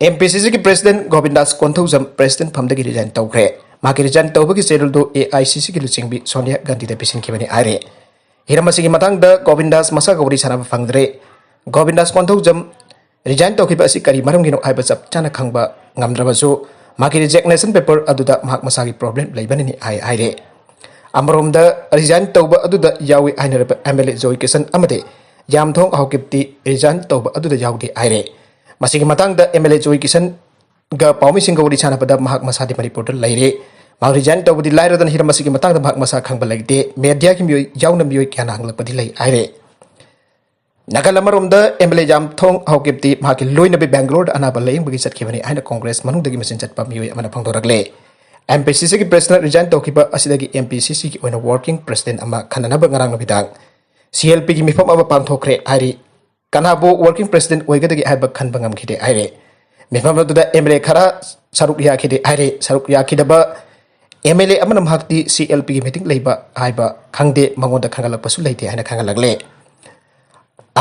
ꯑꯦꯝ ꯄꯤ ꯁꯤ ꯖꯤꯒꯤ ꯄ꯭ꯔꯦꯁꯤꯗꯦꯟꯠ ꯒꯣꯕꯤꯟꯗꯥꯁ ꯀꯣꯟꯊꯧꯖꯝ ꯄ꯭ꯔꯦꯁꯤꯗꯦꯟꯠ ꯐꯝꯗꯒꯤ ꯔꯤꯖꯥꯏꯟ ꯇꯧꯈ꯭ꯔꯦ꯫ ꯃꯍꯥꯛꯀꯤ ꯔꯤꯖꯥꯏꯟ ꯇꯧꯕꯒꯤ ꯆꯦꯔꯣꯜꯗꯨ ꯑꯦ ꯑꯥꯏ ꯁꯤ ꯁꯤꯒꯤ ꯂꯨꯆꯤꯡꯕꯤ ꯁꯣꯅꯤꯌꯥ ꯒꯥꯟꯙꯤꯗ ꯄꯤꯁꯤꯟꯈꯤꯕꯅꯤ ꯍꯥꯏꯔꯦ꯫ ꯍꯤꯔꯝ ꯑꯁꯤꯒꯤ ꯃꯇꯥꯡꯗ ꯒꯣꯕꯤꯟꯗꯥꯁ ꯃꯁꯥꯒ ꯋꯥꯔꯤ ꯁꯥꯟꯅꯕ ꯐꯪꯗ꯭ꯔꯦ꯫ ꯒꯣꯕꯤꯟꯗꯥꯁ ꯀꯣꯟꯊꯧꯖꯝ ꯔꯤꯖꯥꯏꯟ ꯇꯧꯈꯤꯕ ꯑꯁꯤ ꯀꯔꯤ ꯃꯔꯝꯒꯤꯅꯣ ꯍꯥꯏꯕ ꯆꯞ ꯆꯥꯅ ꯈꯪꯕ ꯉꯝꯗ꯭ꯔꯕꯁꯨ, ꯃꯍꯥꯛꯀꯤ ꯔꯤꯖꯦꯛꯅꯦꯁꯟ ꯄꯦꯄꯔ ꯑꯗꯨꯗ ꯃꯍꯥꯛ ꯃꯁꯥꯒꯤ ꯄ꯭ꯔꯣꯕ꯭ꯂꯦꯝ ꯂꯩꯕꯅꯅꯤ ꯍꯥꯏ ꯍꯥꯏꯔꯦ꯫ ꯑꯃꯔꯣꯝꯗ, ꯔꯤꯖꯥꯏꯟ ꯇꯧꯕ ꯑꯗꯨꯗ ꯌꯥꯎꯏ ꯍꯥꯏꯅꯔꯕ ꯑꯦꯝ ꯑꯦꯜ ꯑꯦ ꯖꯣꯏ ꯀꯤꯁꯟ ꯑꯃꯗꯤ ꯌꯥꯝꯊꯣꯡ ꯍꯥꯎꯀꯤꯞꯇꯤ ꯔꯤꯖꯥꯏꯟ ꯇꯧꯕ ꯑꯗꯨꯗ ꯌꯥꯎꯗꯦ ꯍꯥꯏꯔꯦ꯫ ꯃꯁꯤꯒꯤ ꯃꯇꯥꯡꯗ ꯑꯦꯝ ꯑꯦꯜ ꯑꯦ ꯖꯣꯏ ꯀꯤꯁꯟꯒ ꯄꯥꯎꯃꯤꯁꯤꯡꯒ ꯋꯥꯔꯤ ꯁꯥꯟꯅꯕꯗ ꯃꯍꯥꯛ ꯃꯁꯥꯗꯤ ꯃꯅꯤꯄꯨꯔꯗ ꯂꯩꯔꯦ꯫ ꯃꯍꯥꯛ ꯔꯤꯖꯥꯏꯟ ꯇꯧꯕꯗꯤ ꯂꯥꯏꯔꯗꯅ ꯍꯤꯔꯝ ꯑꯁꯤꯒꯤ ꯃꯇꯥꯡꯗ ꯃꯍꯥꯛ ꯃꯁꯥ ꯈꯪꯕ ꯂꯩꯇꯦ꯫ ꯃꯦꯗꯤꯌꯥꯒꯤ ꯃꯤꯑꯣꯏ ꯌꯥꯎꯅ ꯃꯤꯑꯣꯏ ꯀꯌꯥꯅ ꯍꯪꯂꯛꯄꯗꯤ ꯂꯩ ꯍꯥꯏꯔꯦ꯫ ꯅꯥꯀꯜ ꯑꯃꯔꯣꯝꯗ ꯑꯦꯝ ꯑꯦꯜ ꯑꯦ ꯌꯥꯝꯊꯣꯡ ꯍꯥꯎꯀꯤꯞꯇꯤ ꯃꯍꯥꯛꯀꯤ ꯂꯣꯏꯅꯕꯤ ꯕꯦꯡꯒꯂꯣꯔꯗ ꯑꯅꯥꯕ ꯂꯥꯌꯦꯡꯕꯒꯤ ꯆꯠꯈꯤꯕꯅꯤ ꯍꯥꯏꯅ ꯀꯣꯡꯒ꯭ꯔꯦꯁ ꯃꯅꯨꯡꯗꯒꯤ ꯃꯆꯤꯟ ꯆꯠꯄ ꯃꯤꯑꯣꯏ ꯑꯃꯅ ꯐꯣꯡꯗꯣꯔꯛꯂꯦ꯫ ꯑꯦꯝ ꯄꯤ ꯁꯤ ꯁꯤꯒꯤ ꯄ꯭ꯔꯦꯁꯤꯗꯦꯟꯠ ꯔꯤꯖꯥꯏꯟ ꯇꯧꯈꯤꯕ ꯑꯁꯤꯗꯒꯤ ꯑꯦꯝ ꯄꯤ ꯁꯤ ꯁꯤꯒꯤ ꯑꯣꯏꯅ ꯋꯥꯔꯀꯤꯡ ꯄ꯭ꯔꯦꯁꯤꯗꯦꯟꯠ ꯑꯃ ꯈꯟꯅꯅꯕ ꯉꯔꯥꯡ ꯅꯨꯃꯤꯗꯥꯡ ꯁꯤ ꯑꯦꯜ ꯄꯤꯒꯤ ꯃꯤꯐꯝ ꯑꯃ ꯄꯥꯡꯊꯣꯛꯈ꯭ꯔꯦ ꯍꯥꯏꯔꯤ꯫ ꯀꯅꯥꯕꯨ ꯋꯥꯔꯀꯤꯡ ꯄ꯭ꯔꯦꯁꯤꯗꯦꯟꯠ ꯑꯣꯏꯒꯗꯒꯦ ꯍꯥꯏꯕ ꯈꯟꯕ ꯉꯝꯈꯤꯗꯦ ꯍꯥꯏꯔꯦ꯫ ꯃꯤꯐꯝ ꯑꯗꯨꯗ ꯑꯦꯝ ꯑꯦꯜ ꯑꯦ ꯈꯔ ꯁꯔꯨꯛ ꯌꯥꯈꯤꯗꯦ ꯍꯥꯏꯔꯦ꯫ ꯁꯔꯨꯛ ꯌꯥꯈꯤꯗꯕ ꯑꯦꯝ ꯑꯦꯜ ꯑꯦ ꯑꯃꯅ ꯃꯍꯥꯛꯇꯤ ꯁꯤ ꯑꯦꯜ ꯄꯤꯒꯤ ꯃꯤꯇꯤꯡ ꯂꯩꯕ ꯍꯥꯏꯕ ꯈꯪꯗꯦ, ꯃꯉꯣꯟꯗ ꯈꯪꯍꯜꯂꯛꯄꯁꯨ ꯂꯩꯇꯦ ꯍꯥꯏꯅ ꯈꯪꯍꯜꯂꯛꯂꯦ꯫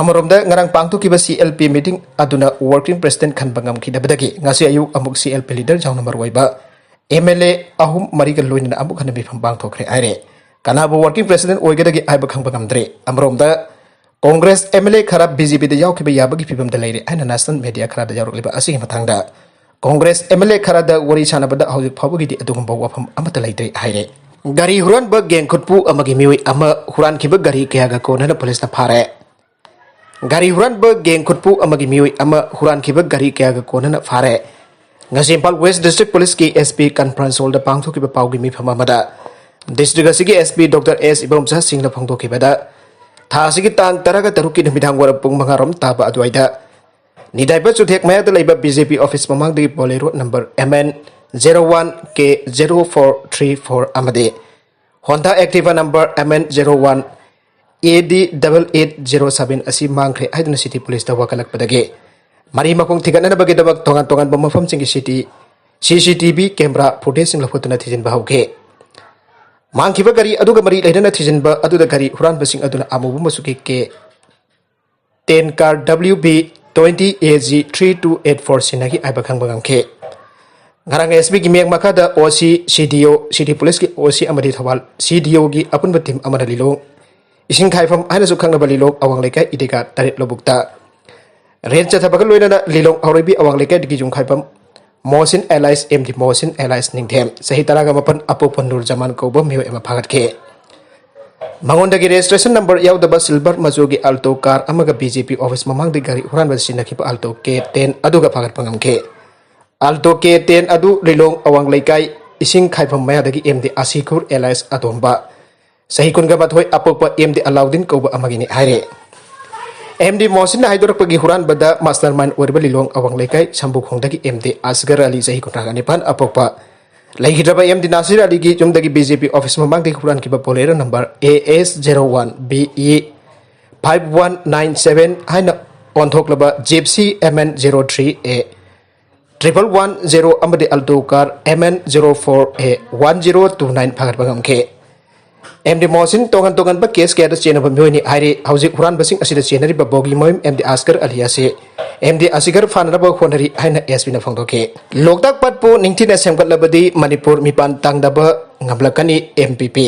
ꯑꯃꯔꯣꯝꯗ ꯉꯔꯥꯡ ꯄꯥꯡꯊꯣꯛꯈꯤꯕ ꯁꯤ ꯑꯦꯜ ꯄꯤ ꯃꯤꯇꯤꯡ ꯑꯗꯨꯅ ꯋꯥꯔꯀꯤꯡ ꯄ꯭ꯔꯦꯁꯤꯗꯦꯟꯠ ꯈꯟꯕ ꯉꯝꯈꯤꯗꯕꯗꯒꯤ ꯉꯁꯤ ꯑꯌꯨꯛ ꯑꯃꯨꯛ ꯁꯤ ꯑꯦꯜ ꯄꯤ ꯂꯤꯗꯔ ꯌꯥꯎꯅ ꯃꯔꯨꯑꯣꯏꯕ ꯑꯦꯝ ꯑꯦꯜ ꯑꯦ ꯑꯍꯨꯝ ꯃꯔꯤꯒ ꯂꯣꯏꯅꯅ ꯑꯃꯨꯛ ꯍꯟꯅ ꯃꯤꯐꯝ ꯄꯥꯡꯊꯣꯛꯈ꯭ꯔꯦ ꯍꯥꯏꯔꯦ꯫ ꯀꯅꯥꯕꯨ ꯋꯥꯔꯀꯤꯡ ꯄ꯭ꯔꯦꯁꯤꯗꯦꯟꯠ ꯑꯣꯏꯒꯗꯒꯦ ꯍꯥꯏꯕ ꯈꯪꯕ ꯉꯝꯗ꯭ꯔꯦ꯫ ꯑꯃꯔꯣꯝꯗ ꯀꯣꯡꯒ꯭ꯔꯦꯁ ꯑꯦꯝ ꯑꯦꯜ ꯑꯦ ꯈꯔ ꯕꯤ ꯖꯦ ꯄꯤꯗ ꯌꯥꯎꯈꯤꯕ ꯌꯥꯕꯒꯤ ꯐꯤꯕꯝꯗ ꯂꯩꯔꯦ ꯍꯥꯏꯅ ꯅꯦꯁꯅꯦꯜ ꯃꯦꯗꯤꯌꯥ ꯈꯔꯗ ꯌꯥꯎꯔꯛꯂꯤꯕ ꯑꯁꯤꯒꯤ ꯃꯇꯥꯡꯗ ꯀꯣꯡꯒ꯭ꯔꯦꯁ ꯑꯦꯝ ꯑꯦꯜ ꯑꯦ ꯈꯔꯗ ꯋꯥꯔꯤ ꯁꯥꯟꯅꯕꯗ ꯍꯧꯖꯤꯛ ꯐꯥꯎꯕꯒꯤꯗꯤ ꯑꯗꯨꯒꯨꯝꯕ ꯋꯥꯐꯝ ꯑꯃꯠꯇ ꯂꯩꯇ꯭ꯔꯦ ꯍꯥꯏꯔꯦ꯫ ꯒꯥꯔꯤ ꯍꯨꯔꯥꯟꯕ ꯒꯦꯡ ꯈꯨꯠꯄꯨ ꯑꯃꯒꯤ ꯃꯤꯑꯣꯏ ꯑꯃ ꯍꯨꯔꯥꯟꯈꯤꯕ ꯒꯥꯔꯤ ꯀꯌꯥꯒ ꯀꯣꯟꯅꯅ ꯄꯨꯂꯤꯁꯅ ꯐꯥꯔꯦ꯫ ꯒꯥꯔꯤ ꯍꯨꯔꯥꯟꯕ ꯒꯦꯡ ꯈꯨꯠꯄꯨ ꯑꯃꯒꯤ ꯃꯤꯑꯣꯏ ꯑꯃ ꯍꯨꯔꯥꯟꯈꯤꯕ ꯒꯥꯔꯤ ꯀꯌꯥꯒ ꯀꯣꯟꯅꯅ ꯐꯥꯔꯦ꯫ ꯉꯁꯤ ꯏꯝꯐꯥꯜ ꯋꯦꯁ ꯗꯤꯁꯇ꯭ꯔꯤꯛ ꯄꯨꯂꯤꯁꯀꯤ ꯑꯦꯁ ꯄꯤ ꯀꯟꯐ꯭ꯔꯦꯟꯁ ꯍꯣꯜꯗ ꯄꯥꯡꯊꯣꯛꯈꯤꯕ ꯄꯥꯎꯒꯤ ꯃꯤꯐꯝ ꯑꯃꯗ ꯗꯤꯁꯇ꯭ꯔꯤꯛ ꯑꯁꯤꯒꯤ ꯑꯦꯁ ꯄꯤ ꯗꯣꯛꯇꯔ ꯑꯦꯁ ꯏꯕꯣꯝꯆꯥ ꯁꯤꯡꯅ ꯐꯣꯡꯗꯣꯛꯈꯤꯕꯗ, ꯊꯥ ꯑꯁꯤꯒꯤ ꯇꯥꯡ ꯇꯔꯥꯒ ꯇꯔꯨꯛꯀꯤ ꯅꯨꯃꯤꯗꯥꯡ ꯋꯥꯏꯔꯝ ꯄꯨꯡ ꯃꯉꯥ ꯔꯣꯝ ꯇꯥꯕ ꯑꯗꯨꯋꯥꯏꯗ ꯅꯤꯗꯥꯏꯕ ꯆꯨꯊꯦꯛ ꯃꯌꯥꯗ ꯂꯩꯕ ꯕꯤ ꯖꯦ ꯄꯤ ꯑꯣꯐꯤꯁ ꯃꯃꯥꯡꯗꯒꯤ Bolero number M N zero one K zero four three four ꯑꯃꯗꯤ Honda Activa number M N zero one A D double eight zero seven ꯑꯁꯤ ꯃꯥꯡꯈ꯭ꯔꯦ ꯍꯥꯏꯗꯨꯅ ꯁꯤꯇꯤ ꯄꯨꯂꯤꯁꯇ ꯋꯥꯀꯠꯂꯛꯄꯗꯒꯤ ꯃꯔꯤ ꯃꯈꯣꯡ ꯊꯤꯒꯠꯅꯅꯕꯒꯤꯗꯃꯛ ꯇꯣꯉꯥꯟ ꯇꯣꯉꯥꯟꯕ ꯃꯐꯝꯁꯤꯡꯒꯤ ꯁꯤꯇꯤ ꯁꯤ ꯁꯤ ꯇꯤ ꯚꯤ ꯀꯦꯃꯦꯔꯥ ꯐꯨꯇꯦꯖꯁꯤꯡ ꯂꯧꯈꯠꯇꯨꯅ ꯊꯤꯖꯤꯟꯕ ꯍꯧꯈꯤ꯫ ꯃꯥꯡꯈꯤꯕ ꯒꯥꯔꯤ ꯑꯗꯨꯒ ꯃꯔꯤ ꯂꯩꯅꯅ ꯊꯤꯖꯤꯟꯕ ꯑꯗꯨꯗ ꯒꯥꯔꯤ ꯍꯨꯔꯥꯟꯕꯁꯤꯡ ꯑꯗꯨꯅ ꯑꯃꯨꯕ ꯃꯆꯨꯒꯤ K ten car W B twenty A G three two eight four ꯁꯤꯖꯤꯟꯅꯈꯤ ꯍꯥꯏꯕ ꯈꯪꯕ ꯉꯝꯈꯤ꯫ ꯉꯔꯥꯡ ꯑꯦꯁ ꯄꯤꯒꯤ ꯃꯤꯠꯌꯦꯡ ꯃꯈꯥꯗ ꯑꯣ ꯁꯤ, ꯁꯤ ꯗꯤ ꯑꯣ, ꯁꯤꯇꯤ ꯄꯨꯂꯤꯁꯀꯤ ꯑꯣ ꯁꯤ ꯑꯃꯗꯤ ꯊꯧꯕꯥꯜ ꯁꯤ ꯗꯤ ꯑꯣꯒꯤ ꯑꯄꯨꯟꯕ ꯇꯤꯝ ꯑꯃꯅ ꯂꯤꯂꯣꯡ ꯏꯁꯤꯡ ꯈꯥꯏꯐꯝ ꯍꯥꯏꯅꯁꯨ ꯈꯪꯅꯕ ꯂꯤꯂꯣꯡ ꯑꯋꯥꯡ ꯂꯩꯀꯥꯏ ꯏꯗꯤꯒꯥ ꯇꯔꯦꯠ ꯂꯧꯕꯨꯛꯇ ꯔꯦꯗ ꯆꯠꯊꯕꯒ ꯂꯣꯏꯅꯅ ꯂꯤꯂꯣꯡ ꯍꯥꯎꯔꯩꯕꯤ ꯑꯋꯥꯡ ꯂꯩꯀꯥꯏꯗꯒꯤ ꯌꯨꯝꯈꯥꯏꯕꯝ ꯃꯣꯍꯁꯤꯟ ꯑꯦꯂꯥꯏꯁ ꯑꯦꯝ ꯗꯤ ꯃꯣꯍꯁꯤꯟ ꯑꯦꯂꯥꯏꯁ ꯅꯤꯡꯊꯦꯝ, ꯆꯍꯤ ꯇꯔꯥꯒ ꯃꯥꯄꯟ, ꯑꯄꯣꯛꯄ ꯅꯨꯔ ꯖꯃꯥꯟ ꯀꯧꯕ ꯃꯤꯑꯣꯏ ꯑꯃ ꯐꯥꯒꯠꯈꯤ꯫ ꯃꯉꯣꯟꯗꯒꯤ ꯔꯦꯖꯤꯁꯇ꯭ꯔꯦꯁꯟ ꯅꯝꯕꯔ ꯌꯥꯎꯗꯕ ꯁꯤꯜꯚꯔ ꯃꯆꯨꯒꯤ ꯑꯜꯇꯣ ꯀꯥꯔ ꯑꯃꯒ ꯕꯤ ꯖꯦ ꯄꯤ ꯑꯣꯐꯤꯁ ꯃꯃꯥꯡꯗꯒꯤ ꯒꯥꯔꯤ ꯍꯨꯔꯥꯟꯕꯗ ꯁꯤꯖꯤꯟꯅꯈꯤꯕ ꯑꯜꯇꯣ ꯀꯦ ꯇꯦꯟ ꯑꯗꯨꯒ ꯐꯥꯒꯠꯄ ꯉꯝꯈꯤ꯫ ꯑꯜꯇꯣ ꯀꯦ ꯇꯦꯟ ꯑꯗꯨ ꯂꯤꯂꯣꯡ ꯑꯋꯥꯡ ꯂꯩꯀꯥꯏ ꯏꯁꯤꯡ ꯈꯥꯏꯐꯝ ꯃꯌꯥꯗꯒꯤ ꯑꯦꯝ ꯗꯤ ꯑꯁꯤꯈꯨꯔ ꯑꯦꯂꯥꯏꯁ ꯑꯗꯣꯝꯕ, ꯆꯍꯤ ꯀꯨꯟꯒ ꯃꯥꯊꯣꯏ, ꯑꯄꯣꯛꯄ ꯑꯦꯝ ꯗꯤ ꯑꯂꯥꯎꯗꯤꯟ ꯀꯧꯕ ꯑꯃꯒꯤꯅꯤ ꯍꯥꯏꯔꯦ꯫ ꯑꯦꯝ ꯗꯤ ꯃꯣꯍꯁꯤꯟꯅ ꯍꯥꯏꯗꯣꯔꯛꯄꯒꯤ ꯍꯨꯔꯥꯟꯕꯗ ꯃꯥꯁꯇꯔ ꯃꯥꯏꯟ ꯑꯣꯏꯔꯤꯕ ꯂꯤꯂꯣꯡ ꯑꯋꯥꯡ ꯂꯩꯀꯥꯏ ꯁꯝꯕꯨꯈꯣꯡꯗꯒꯤ ꯑꯦꯝ ꯗꯤ ꯑꯁꯒꯔ ꯑꯂꯤ, ꯆꯍꯤ ꯀꯨꯟꯊ꯭ꯔꯥ ꯅꯤꯄꯥꯟ, ꯑꯄꯣꯛꯄ, ꯂꯩꯈꯤꯗ꯭ꯔꯕ ꯑꯦꯝ ꯗꯤ ꯅꯥꯁꯤꯔ ꯑꯂꯤꯒꯤ ꯌꯨꯝꯗꯒꯤ ꯕꯤ ꯖꯦ ꯄꯤ ꯑꯣꯐꯤꯁ ꯃꯃꯥꯡꯗꯒꯤ ꯍꯨꯔꯥꯟꯈꯤꯕ Bolero number A S zero one B E five one nine seven ꯍꯥꯏꯅ ꯑꯣꯟꯊꯣꯛꯂꯕ Gypsy M N zero three A triple one zero ꯑꯃꯗꯤ Alto car M N zero four A one zero two nine ꯐꯥꯒꯠꯄ ꯉꯝꯈꯤ꯫ M ꯗꯤ ꯃꯣꯍꯁꯤꯟ ꯇꯣꯉꯥꯟ ꯇꯣꯉꯥꯟꯕ case ꯀꯌꯥꯗ ꯆꯦꯟꯅꯕ ꯃꯤꯑꯣꯏꯅꯤ ꯍꯥꯏꯔꯤ꯫ ꯍꯧꯖꯤꯛ ꯍꯨꯔꯥꯟꯕꯁꯤꯡ ꯑꯁꯤꯗ ꯆꯦꯟꯅꯔꯤꯕ ꯕꯣꯒꯤ ꯃꯣꯏꯝ ꯑꯦꯝ ꯗꯤ ꯑꯁꯀꯔ ꯑꯂꯤ ꯑꯁꯤ ꯑꯦꯝ ꯗꯤ ꯑꯁꯤꯒꯔ ꯐꯥꯅꯅꯕ ꯍꯣꯠꯅꯔꯤ ꯍꯥꯏꯅ ꯑꯦꯁ ꯄꯤꯅ ꯐꯣꯡꯗꯣꯛꯈꯤ꯫ ꯂꯣꯛꯇꯥꯛ ꯄꯥꯠꯄꯨ ꯅꯤꯡꯊꯤꯅ ꯁꯦꯝꯒꯠꯂꯕꯗꯤ ꯃꯅꯤꯄꯨꯔ ꯃꯤꯄꯥꯟ ꯇꯥꯡꯗꯕ ꯉꯝꯂꯛꯀꯅꯤ, ꯑꯦꯝ ꯄꯤ ꯄꯤ꯫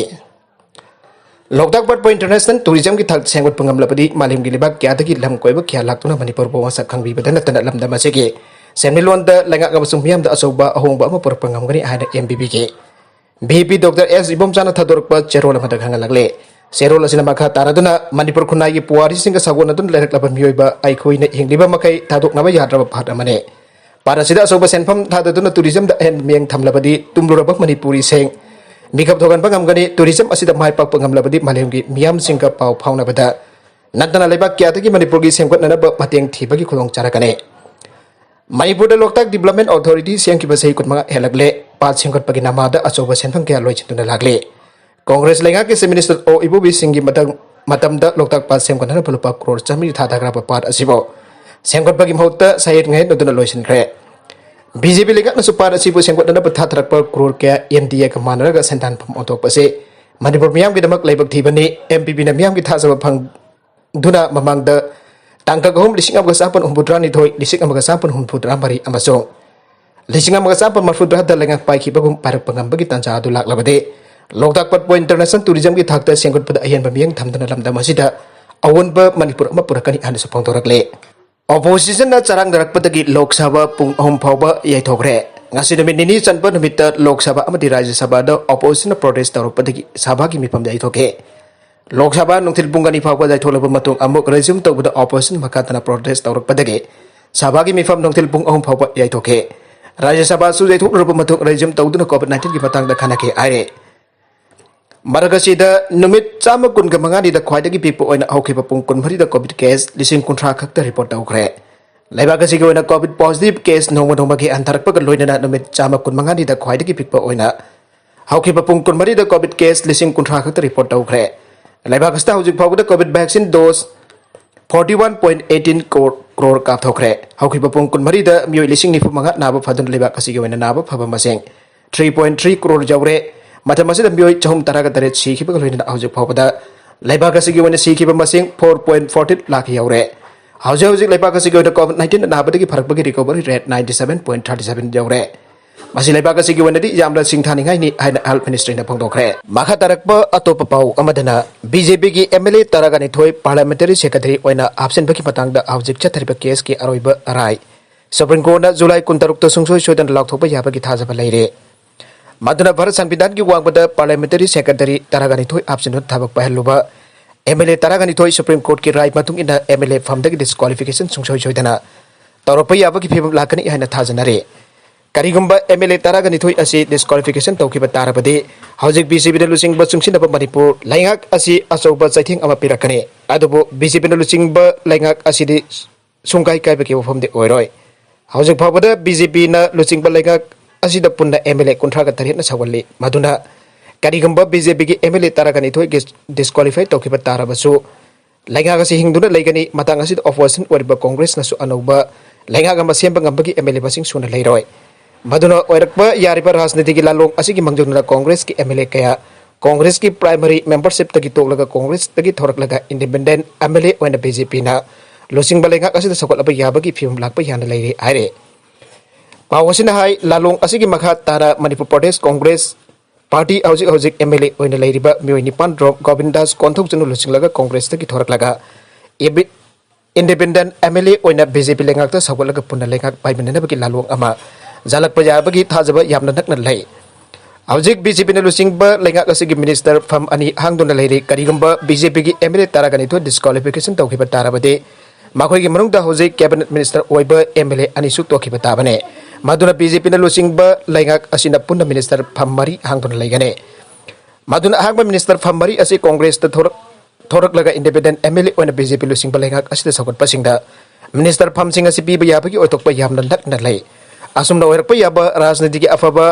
ꯂꯣꯛꯇꯥꯛ ꯄꯥꯠꯄꯨ ꯏꯟꯇꯔꯅꯦꯁꯅꯦꯜ ꯇꯨꯔꯤꯖꯝꯒꯤ ꯊꯥꯛ ꯁꯦꯝꯒꯠꯄ ꯉꯝꯂꯕꯗꯤ ꯃꯥꯂꯦꯝꯒꯤ ꯂꯩꯕꯥꯛ ꯀꯌꯥꯗꯒꯤ ꯂꯝ ꯀꯣꯏꯕ ꯀꯌꯥ ꯂꯥꯛꯇꯨꯅ ꯃꯅꯤꯄꯨꯔꯕꯨ ꯃꯁꯛ ꯈꯪꯕꯤꯕꯗ ꯅꯠꯇꯅ ꯂꯝꯗꯝ ꯑꯁꯤꯒꯤ ꯁꯦꯟꯃꯤꯠꯂꯣꯟꯗ ꯂꯩꯉꯥꯛ ꯑꯃꯁꯨꯡ ꯃꯤꯌꯥꯝꯗ ꯑꯆꯧꯕ ꯑꯍꯣꯡꯕ ꯑꯃ ꯄꯨꯔꯛꯄ ꯉꯝꯒꯅꯤ ꯍꯥꯏꯅ ꯑꯦꯝ ꯕꯤ ꯄꯤꯒꯤ ꯚꯤ ꯄꯤ ꯗꯣꯛꯇꯔ ꯑꯦꯁ ꯏꯕꯣꯝꯆꯥꯅ ꯊꯥꯗꯣꯔꯛꯄ ꯆꯦꯔꯣꯜ ꯑꯃꯗ ꯈꯪꯍꯜꯂꯛꯂꯦ꯫ ꯆꯦꯔꯣꯜ ꯑꯁꯤꯅ ꯃꯈꯥ ꯇꯥꯔꯗꯨꯅ ꯃꯅꯤꯄꯨꯔ ꯈꯨꯟꯅꯥꯏꯒꯤ ꯄꯨꯋꯥꯔꯤꯁꯤꯡꯒ ꯁꯥꯒꯣꯟꯅꯗꯨꯅ ꯂꯩꯔꯛꯂꯕ ꯃꯤꯑꯣꯏꯕ ꯑꯩꯈꯣꯏꯅ ꯍꯤꯡꯂꯤꯕ ꯃꯈꯩ ꯊꯥꯗꯣꯛꯅꯕ ꯌꯥꯗ꯭ꯔꯕ ꯄꯥꯠ ꯑꯃꯅꯤ꯫ ꯄꯥꯠ ꯑꯁꯤꯗ ꯑꯆꯧꯕ ꯁꯦꯟꯐꯝ ꯊꯥꯗꯗꯨꯅ ꯇꯨꯔꯤꯖꯝꯗ ꯑꯍꯦꯟꯕ ꯃꯤꯠꯌꯦꯡ ꯊꯝꯂꯕꯗꯤ ꯇꯨꯝꯂꯨꯔꯕ ꯃꯅꯤꯄꯨꯔꯤꯁꯤꯡ ꯃꯤꯀꯞ ꯊꯣꯛꯍꯟꯕ ꯉꯝꯒꯅꯤ꯫ ꯇꯨꯔꯤꯖꯝ ꯑꯁꯤꯗ ꯃꯥꯏ ꯄꯥꯛꯄ ꯉꯝꯂꯕꯗꯤ ꯃꯥꯂꯦꯝꯒꯤ ꯃꯤꯌꯥꯝꯁꯤꯡꯒ ꯄꯥꯎ ꯐꯥꯎꯅꯕꯗ ꯅꯠꯇꯅ ꯂꯩꯕꯥꯛ ꯀꯌꯥꯗꯒꯤ ꯃꯅꯤꯄꯨꯔꯒꯤ ꯁꯦꯝꯒꯠꯅꯅꯕ ꯃꯇꯦꯡ ꯊꯤꯕꯒꯤ ꯈꯨꯗꯣꯡ ꯆꯥꯔꯛꯀꯅꯤ꯫ ꯃꯅꯤꯄꯨꯔꯗ ꯂꯣꯛꯇꯥꯛ ꯗꯤꯕꯂꯞꯃꯦꯟ ꯑꯣꯊꯣꯔꯤꯇꯤ ꯁꯦꯝꯈꯤꯕ ꯆꯍꯤ ꯀꯨꯟꯃꯉꯥ ꯍꯦꯜꯂꯛꯂꯦ꯫ ꯄꯥꯠ ꯁꯦꯝꯒꯠꯄꯒꯤ ꯅꯃꯥꯗ ꯑꯆꯧꯕ ꯁꯦꯟꯐꯝ ꯀꯌꯥ ꯂꯣꯏꯁꯤꯟꯗꯨꯅ ꯂꯥꯛꯂꯤ꯫ ꯀꯣꯡꯒ꯭ꯔꯦꯁ ꯂꯩꯉꯥꯛꯀꯤ ꯆꯤꯐ ꯃꯤꯅꯤꯁꯇꯔ ꯑꯣ ꯏꯕꯣꯕꯤꯁꯤꯡꯒꯤ ꯃꯇꯝ-, ꯃꯇꯝꯗ ꯂꯣꯛꯇꯥꯛ ꯄꯥꯠ ꯁꯦꯝꯒꯠꯅꯅꯕ ꯂꯨꯄꯥ ꯀ꯭ꯔꯣꯔ ꯆꯥꯃꯔꯤ ꯊꯥꯗꯈ꯭ꯔꯕ ꯄꯥꯠ ꯑꯁꯤꯕꯨ ꯁꯦꯝꯒꯠꯄꯒꯤ ꯃꯍꯨꯠꯇ ꯁꯥꯍꯦꯠ ꯉꯥꯍꯦꯠꯅꯗꯨꯅ ꯂꯣꯏꯁꯤꯟꯈ꯭ꯔꯦ꯫ ꯕꯤ ꯖꯦ ꯄꯤ ꯂꯩꯉꯥꯛꯅꯁꯨ ꯄꯥꯠ ꯑꯁꯤꯕꯨ ꯁꯦꯝꯒꯠꯅꯅꯕ ꯊꯥꯊꯔꯛꯄ ꯀ꯭ꯔꯣꯔ ꯀꯌꯥ ꯑꯦꯟ ꯗꯤ ꯑꯦꯒ ꯃꯥꯟꯅꯔꯒ ꯁꯦꯟꯗꯥꯟꯐꯝ ꯑꯣꯟꯊꯣꯛꯄꯁꯤ ꯃꯅꯤꯄꯨꯔ ꯃꯤꯌꯥꯝꯒꯤꯗꯃꯛ ꯂꯥꯏꯕꯛ ꯊꯤꯕꯅꯤ꯫ ꯑꯦꯝ ꯄꯤ ꯄꯤꯅ ꯃꯤꯌꯥꯝꯒꯤ ꯊꯥꯖꯕ ꯐꯪ-, ꯗꯨꯅ ꯃꯃꯥꯡꯗ ꯇꯥꯡꯀꯛ ꯑꯍꯨꯝ ꯂꯤꯁꯤꯡ ꯑꯃꯒ ꯆꯥꯃꯥꯄꯟ ꯍꯨꯝꯐꯨꯇꯔꯥꯅꯤꯊꯣꯏ, ꯂꯤꯁꯤꯡ ꯑꯃꯒ ꯆꯥꯃꯥꯄꯟ ꯍꯨꯝꯐꯨꯇꯔꯥꯃꯔꯤ ꯑꯃꯁꯨꯡ ꯂꯤꯁꯤꯡ ꯑꯃꯒ ꯆꯥꯃꯥꯄꯟ ꯃꯔꯤꯐꯨꯇꯔꯥꯗ ꯂꯩꯉꯥꯛ ꯄꯥꯏꯈꯤꯕꯒꯨꯝ ꯄꯥꯏꯔꯛꯄ ꯉꯝꯕꯒꯤ ꯇꯥꯟꯖꯥ ꯑꯗꯨ ꯂꯥꯛꯂꯕꯗꯤ ꯂꯣꯛꯇꯥꯛ ꯄꯥꯠꯄꯨ ꯏꯟꯇꯔꯅꯦꯁꯅꯦꯜ ꯇꯨꯔꯤꯖꯝꯒꯤ ꯊꯥꯛꯇ ꯁꯦꯝꯒꯠꯄꯗ ꯑꯍꯦꯟꯕ ꯃꯤꯠꯌꯦꯡ ꯊꯝꯗꯨꯅ ꯂꯝꯗꯝ ꯑꯁꯤꯗ ꯑꯑꯣꯟꯕ ꯃꯅꯤꯄꯨꯔ ꯑꯃ ꯄꯨꯔꯛꯀꯅꯤ ꯍꯥꯏꯅꯁꯨ ꯐꯣꯡꯗꯣꯔꯛꯂꯤ꯫ ꯑꯣꯄꯣꯖꯤꯁꯟꯅ ꯆꯔꯥꯡꯅꯔꯛꯄꯗꯒꯤ ꯂꯣꯛ ꯁꯚꯥ ꯄꯨꯡ ꯑꯍꯨꯝ ꯐꯥꯎꯕ ꯌꯩꯊꯣꯛꯈ꯭ꯔꯦ꯫ ꯉꯁꯤ ꯅꯨꯃꯤꯠ ꯅꯤꯅꯤ ꯆꯟꯕ ꯅꯨꯃꯤꯠꯇ ꯂꯣꯛ ꯁꯚꯥ ꯑꯃꯗꯤ ꯔꯥꯖ꯭ꯌ ꯁꯚꯥꯗ ꯑꯣꯄꯣꯖꯤꯁꯟꯅ ꯄ꯭ꯔꯣꯇꯦꯁ ꯇꯧꯔꯛꯄꯗꯒꯤ ꯁꯚꯥꯒꯤ ꯃꯤꯐꯝꯗ ꯌꯩꯊꯣꯛꯈꯤ꯫ ꯂꯣꯛ ꯁꯚꯥ ꯅꯨꯡꯊꯤꯜ ꯄꯨꯡ ꯑꯅꯤ ꯐꯥꯎꯕ ꯌꯩꯊꯣꯛꯂꯕ ꯃꯇꯨꯡ ꯑꯃꯨꯛ ꯔꯤꯖ꯭ꯌꯨꯝ ꯇꯧꯕꯗ ꯑꯣꯄꯣꯖꯤꯁꯟ ꯃꯈꯥ ꯇꯥꯅ ꯄ꯭ꯔꯣꯇꯦꯁ ꯇꯧꯔꯛꯄꯗꯒꯤ ꯁꯚꯥꯒꯤ ꯃꯤꯐꯝ ꯅꯨꯡꯊꯤꯜ ꯄꯨꯡ ꯑꯍꯨꯝ ꯐꯥꯎꯕ ꯌꯩꯊꯣꯛꯈꯤ꯫ ꯔꯥꯖ꯭ꯌ ꯁꯚꯥꯁꯨ ꯌꯩꯊꯣꯛꯂꯨꯔꯕ ꯃꯇꯨꯡ resume ꯇꯧꯗꯨꯅ COVID nineteen ꯒꯤ ꯃꯇꯥꯡꯗ ꯈꯟꯅꯈꯤ ꯍꯥꯏꯔꯦ꯫ ꯃꯔꯛ ꯑꯁꯤꯗ ꯅꯨꯃꯤꯠ ꯆꯥꯝꯃ ꯀꯨꯟꯒ ꯃꯉꯥꯅꯤꯗ ꯈ꯭ꯋꯥꯏꯗꯒꯤ ꯄꯤꯛꯄ ꯑꯣꯏꯅ ꯍꯧꯈꯤꯕ ꯄꯨꯡ ꯀꯨꯟꯃꯔꯤꯗ COVID case ꯂꯤꯁꯤꯡ ꯀꯨꯟꯊ꯭ꯔꯥ ꯈꯛꯇ report ꯇꯧꯈ꯭ꯔꯦ꯫ ꯂꯩꯕꯥꯛ ꯑꯁꯤꯒꯤ ꯑꯣꯏꯅ COVID positive case ꯅꯣꯡꯃ ꯅꯣꯡꯃꯒꯤ ꯍꯟꯊꯔꯛꯄꯒ ꯂꯣꯏꯅꯅ ꯅꯨꯃꯤꯠ ꯆꯥꯝꯃ ꯀꯨꯟꯃꯉꯥꯅꯤꯗ ꯈ꯭ꯋꯥꯏꯗꯒꯤ ꯄꯤꯛꯄ ꯑꯣꯏꯅ ꯍꯧꯈꯤꯕ ꯄꯨꯡ ꯀꯨꯟꯃꯔꯤꯗ COVID case ꯂꯤꯁꯤꯡ ꯀꯨꯟꯊ꯭ꯔꯥ ꯈꯛꯇ report ꯇꯧꯈ꯭ꯔꯦ꯫ ꯂꯩꯕꯥꯛ ꯑꯁꯤꯗ ꯍꯧꯖꯤꯛ ꯐꯥꯎꯕꯗ COVID vaccine dose forty one point eighteen crore ꯀꯥꯞꯊꯣꯛꯈ꯭ꯔꯦ꯫ ꯍꯧꯈꯤꯕ ꯄꯨꯡ ꯀꯨꯟꯃꯔꯤꯗ ꯃꯤꯑꯣꯏ ꯂꯤꯁꯤꯡ ꯅꯤꯐꯨ ꯃꯉꯥ ꯅꯥꯕ ꯐꯗꯨꯅ ꯂꯩꯕꯥꯛ ꯑꯁꯤꯒꯤ ꯑꯣꯏꯅ ꯅꯥꯕ ꯐꯕ ꯃꯁꯤꯡ three point three crore ꯌꯧꯔꯦ꯫ ꯃꯇꯝ ꯑꯁꯤꯗ ꯃꯤꯑꯣꯏ ꯆꯍꯨꯝ ꯇꯔꯥꯒ ꯇꯔꯦꯠ ꯁꯤꯈꯤꯕꯒ ꯂꯣꯏꯅꯅ ꯍꯧꯖꯤꯛ ꯐꯥꯎꯕꯗ ꯂꯩꯕꯥꯛ ꯑꯁꯤꯒꯤ ꯑꯣꯏꯅ ꯁꯤꯈꯤꯕ ꯃꯁꯤꯡ four point fourteen lakh ꯌꯧꯔꯦ꯫ ꯍꯧꯖꯤꯛ ꯍꯧꯖꯤꯛ ꯂꯩꯕꯥꯛ ꯑꯁꯤꯒꯤ ꯑꯣꯏꯅ COVID nineteen ꯅꯥꯕꯗꯒꯤ ꯐꯔꯛꯄꯒꯤ recovery rate ninety seven point thirty seven ꯌꯧꯔꯦ꯫ ꯃꯁꯤ ꯂꯩꯕꯥꯛ ꯑꯁꯤꯒꯤ ꯑꯣꯏꯅꯗꯤ ꯌꯥꯝꯅ ꯁꯤꯡꯊꯥꯅꯤꯡꯉꯥꯏꯅꯤ ꯍꯥꯏꯅ Health Ministryꯅ ꯐꯣꯡꯗꯣꯛꯈ꯭ꯔꯦ꯫ ꯃꯈꯥ ꯇꯥꯔꯛꯄ ꯑꯇꯣꯞꯄ ꯄꯥꯎ ꯑꯃꯗꯅ, BJPꯒꯤ MLA ꯇꯔꯥꯒ ꯅꯤꯊꯣꯏ Parliamentary Secretary ꯑꯣꯏꯅ ꯍꯥꯞꯆꯤꯟꯕꯒꯤ ꯃꯇꯥꯡꯗ ꯍꯧꯖꯤꯛ ꯆꯠꯊꯔꯤꯕ caseꯀꯤ ꯑꯔꯣꯏꯕ ꯔꯥꯏ Supreme Courtꯅ July ꯀꯨꯟꯇꯔꯨꯛꯇ ꯁꯨꯡꯁꯣꯏ ꯁꯣꯏꯗꯅ ꯂꯥꯎꯊꯣꯛꯄ ꯌꯥꯕꯒꯤ ꯊꯥꯖꯕ ꯂꯩꯔꯦ꯫ ꯃꯗꯨꯅ ꯚꯥꯔꯠ ꯁꯪꯕꯤꯙꯥꯟꯒꯤ ꯋꯥꯡꯃꯗ Parliamentary Secretary ꯇꯔꯥꯒ ꯅꯤꯊꯣꯏ ꯍꯥꯞꯆꯤꯟꯗꯨꯅ ꯊꯕꯛ ꯄꯥꯏꯍꯜꯂꯨꯕ MLA ꯇꯔꯥꯒ ꯅꯤꯊꯣꯏ Supreme Courtꯀꯤ ꯔꯥꯏ ꯃꯇꯨꯡ ꯏꯟꯅ MLA ꯐꯝꯗꯒꯤ disqualification ꯁꯨꯡꯁꯣꯏ ꯁꯣꯏꯗꯅ ꯇꯧꯔꯛꯄ ꯌꯥꯕꯒꯤ ꯐꯤꯕꯝ ꯂꯥꯛꯀꯅꯤ ꯍꯥꯏꯅ ꯊꯥꯖꯅꯔꯤ꯫ ꯀꯔꯤꯒꯨꯝꯕ MLA ꯇꯔꯥꯒ ꯅꯤꯊꯣꯏ ꯑꯁꯤ disqualification ꯇꯧꯈꯤꯕ ꯇꯥꯔꯕꯗꯤ, ꯍꯧꯖꯤꯛ BJPꯅ ꯂꯨꯆꯤꯡꯕ ꯆꯨꯡꯁꯤꯟꯅꯕ ꯃꯅꯤꯄꯨꯔ ꯂꯩꯉꯥꯛ ꯑꯁꯤ ꯑꯆꯧꯕ ꯆꯩꯊꯦꯡ ꯑꯃ ꯄꯤꯔꯛꯀꯅꯤ꯫ ꯑꯗꯨꯕꯨ BJPꯅ ꯂꯨꯆꯤꯡꯕ ꯂꯩꯉꯥꯛ ꯑꯁꯤꯗꯤ ꯁꯨꯡꯀꯥꯏ ꯀꯥꯏꯕꯒꯤ ꯋꯥꯐꯝꯗꯤ ꯑꯣꯏꯔꯣꯏ꯫ ꯍꯧꯖꯤꯛ ꯐꯥꯎꯕꯗ BJPꯅ ꯂꯨꯆꯤꯡꯕ ꯂꯩꯉꯥꯛ ꯑꯁꯤꯗ ꯄꯨꯟꯅ MLA ꯀꯨꯟꯊ꯭ꯔꯥꯒ ꯇꯔꯦꯠꯅ ꯁꯧꯒꯠꯂꯤ꯫ ꯃꯗꯨꯅ ꯀꯔꯤꯒꯨꯝꯕ BJPꯒꯤ MLA ꯇꯔꯥꯒ ꯅꯤꯊꯣꯏ disqualify ꯇꯧꯈꯤꯕ ꯇꯥꯔꯕꯁꯨ, ꯂꯩꯉꯥꯛ ꯑꯁꯤ ꯍꯤꯡꯗꯨꯅ ꯂꯩꯒꯅꯤ꯫ ꯃꯇꯥꯡ ꯑꯁꯤꯗ opposition ꯑꯣꯏꯔꯤꯕ Congressꯅꯁꯨ ꯑꯅꯧꯕ ꯂꯩꯉꯥꯛ ꯑꯃ ꯁꯦꯝꯕ ꯉꯝꯕꯒꯤ MLA ꯃꯁꯤꯡ ꯁꯨꯅ ꯂꯩꯔꯣꯏ꯫ ꯃꯗꯨꯅ ꯑꯣꯏꯔꯛꯄ ꯌꯥꯔꯤꯕ ꯔꯥꯖꯅꯤꯇꯤꯒꯤ ꯂꯥꯜꯂꯣꯡ ꯑꯁꯤꯒꯤ ꯃꯥꯡꯖꯧꯅꯅ Congressꯀꯤ MLA ꯀꯌꯥ Congressꯀꯤ primary membershipꯇꯒꯤ ꯇꯣꯛꯂꯒ Congressꯇꯒꯤ ꯊꯣꯔꯛꯂꯒ independent MLA ꯑꯣꯏꯅ BJPꯅ ꯂꯨꯆꯤꯡꯕ ꯂꯩꯉꯥꯛ ꯑꯁꯤꯗ ꯁꯧꯒꯠꯂꯕ ꯌꯥꯕꯒꯤ ꯐꯤꯕꯝ ꯂꯥꯛꯄ ꯌꯥꯅ ꯂꯩꯔꯦ ꯍꯥꯏꯔꯦ꯫ ꯄꯥꯎ ꯑꯁꯤꯅ ꯍꯥꯏ, ꯂꯥꯂꯣꯡ ꯑꯁꯤꯒꯤ ꯃꯈꯥ ꯇꯥꯅ ꯃꯅꯤꯄꯨꯔ ꯄ꯭ꯔꯗꯦꯁ ꯀꯣꯡꯒ꯭ꯔꯦꯁ ꯄꯥꯔꯇꯤ ꯍꯧꯖꯤꯛ ꯍꯧꯖꯤꯛ MLA ꯑꯣꯏꯅ ꯂꯩꯔꯤꯕ ꯃꯤꯑꯣꯏ ꯅꯤꯄꯥꯟ ꯔꯣꯝ ꯒꯣꯕꯤꯟꯗꯥꯁ ꯀꯣꯟꯊꯧꯖꯅꯨ ꯂꯨꯆꯤꯡꯂꯒ ꯀꯣꯡꯒ꯭ꯔꯦꯁꯇꯒꯤ ꯊꯣꯔꯛꯂꯒ ꯏꯕꯤ-, independent MLA ꯑꯣꯏꯅ BJP ꯂꯩꯉꯥꯛꯇ ꯁꯧꯒꯠꯂꯒ ꯄꯨꯟꯅ ꯂꯩꯉꯥꯛ ꯄꯥꯏꯃꯤꯟꯅꯅꯕꯒꯤ ꯂꯥꯂꯣꯡ ꯑꯃ ꯖꯥꯂꯛꯄ ꯌꯥꯕꯒꯤ ꯊꯥꯖꯕ ꯌꯥꯝꯅ ꯅꯛꯅ ꯂꯩ꯫ ꯍꯧꯖꯤꯛ BJPꯅ ꯂꯨꯆꯤꯡꯕ ꯂꯩꯉꯥꯛ ꯑꯁꯤꯒꯤ minister ꯐꯝ ꯑꯅꯤ ꯍꯥꯡꯗꯨꯅ ꯂꯩꯔꯤ꯫ ꯀꯔꯤꯒꯨꯝꯕ BJPꯒꯤ MLA ꯇꯔꯥꯒ ꯅꯤꯊꯣꯏ disqualification ꯇꯧꯈꯤꯕ ꯇꯥꯔꯕꯗꯤ, ꯃꯈꯣꯏꯒꯤ ꯃꯅꯨꯡꯗ ꯍꯧꯖꯤꯛ cabinet minister ꯑꯣꯏꯕ MLA ꯑꯅꯤꯁꯨ ꯇꯣꯛꯈꯤꯕ ꯇꯥꯕꯅꯤ꯫ ꯃꯗꯨꯅ ꯕꯤ ꯖꯦ ꯄꯤꯅ ꯂꯨꯆꯤꯡꯕ ꯂꯩꯉꯥꯛ ꯑꯁꯤꯅ ꯄꯨꯟꯅ ꯃꯤꯅꯤꯁꯇꯔ ꯐꯝ ꯃꯔꯤ ꯍꯥꯡꯗꯨꯅ ꯂꯩꯒꯅꯤ꯫ ꯃꯗꯨꯅ ꯑꯍꯥꯡꯕ ꯃꯤꯅꯤꯁꯇꯔ ꯐꯝ ꯃꯔꯤ ꯑꯁꯤ ꯀꯣꯡꯒ꯭ꯔꯦꯁꯇ ꯊꯣꯔꯛ-, ꯊꯣꯔꯛꯂꯒ ꯏꯟꯗꯤꯄꯦꯟꯗꯦꯟ ꯑꯦꯝ ꯑꯦꯜ ꯑꯦ ꯑꯣꯏꯅ ꯕꯤ ꯖꯦ ꯄꯤ ꯂꯨꯆꯤꯡꯕ ꯂꯩꯉꯥꯛ ꯑꯁꯤꯗ ꯁꯧꯒꯠꯄꯁꯤꯡꯗ ꯃꯤꯅꯤꯁꯇꯔ ꯐꯝꯁꯤꯡ ꯑꯁꯤ ꯄꯤꯕ ꯌꯥꯕꯒꯤ ꯑꯣꯏꯊꯣꯛꯄ ꯌꯥꯝꯅ ꯅꯛꯅ ꯂꯩ꯫ ꯑꯁꯨꯝꯅ ꯑꯣꯏꯔꯛꯄ ꯌꯥꯕ ꯔꯥꯖꯅꯤꯇꯤꯒꯤ ꯑꯐꯕ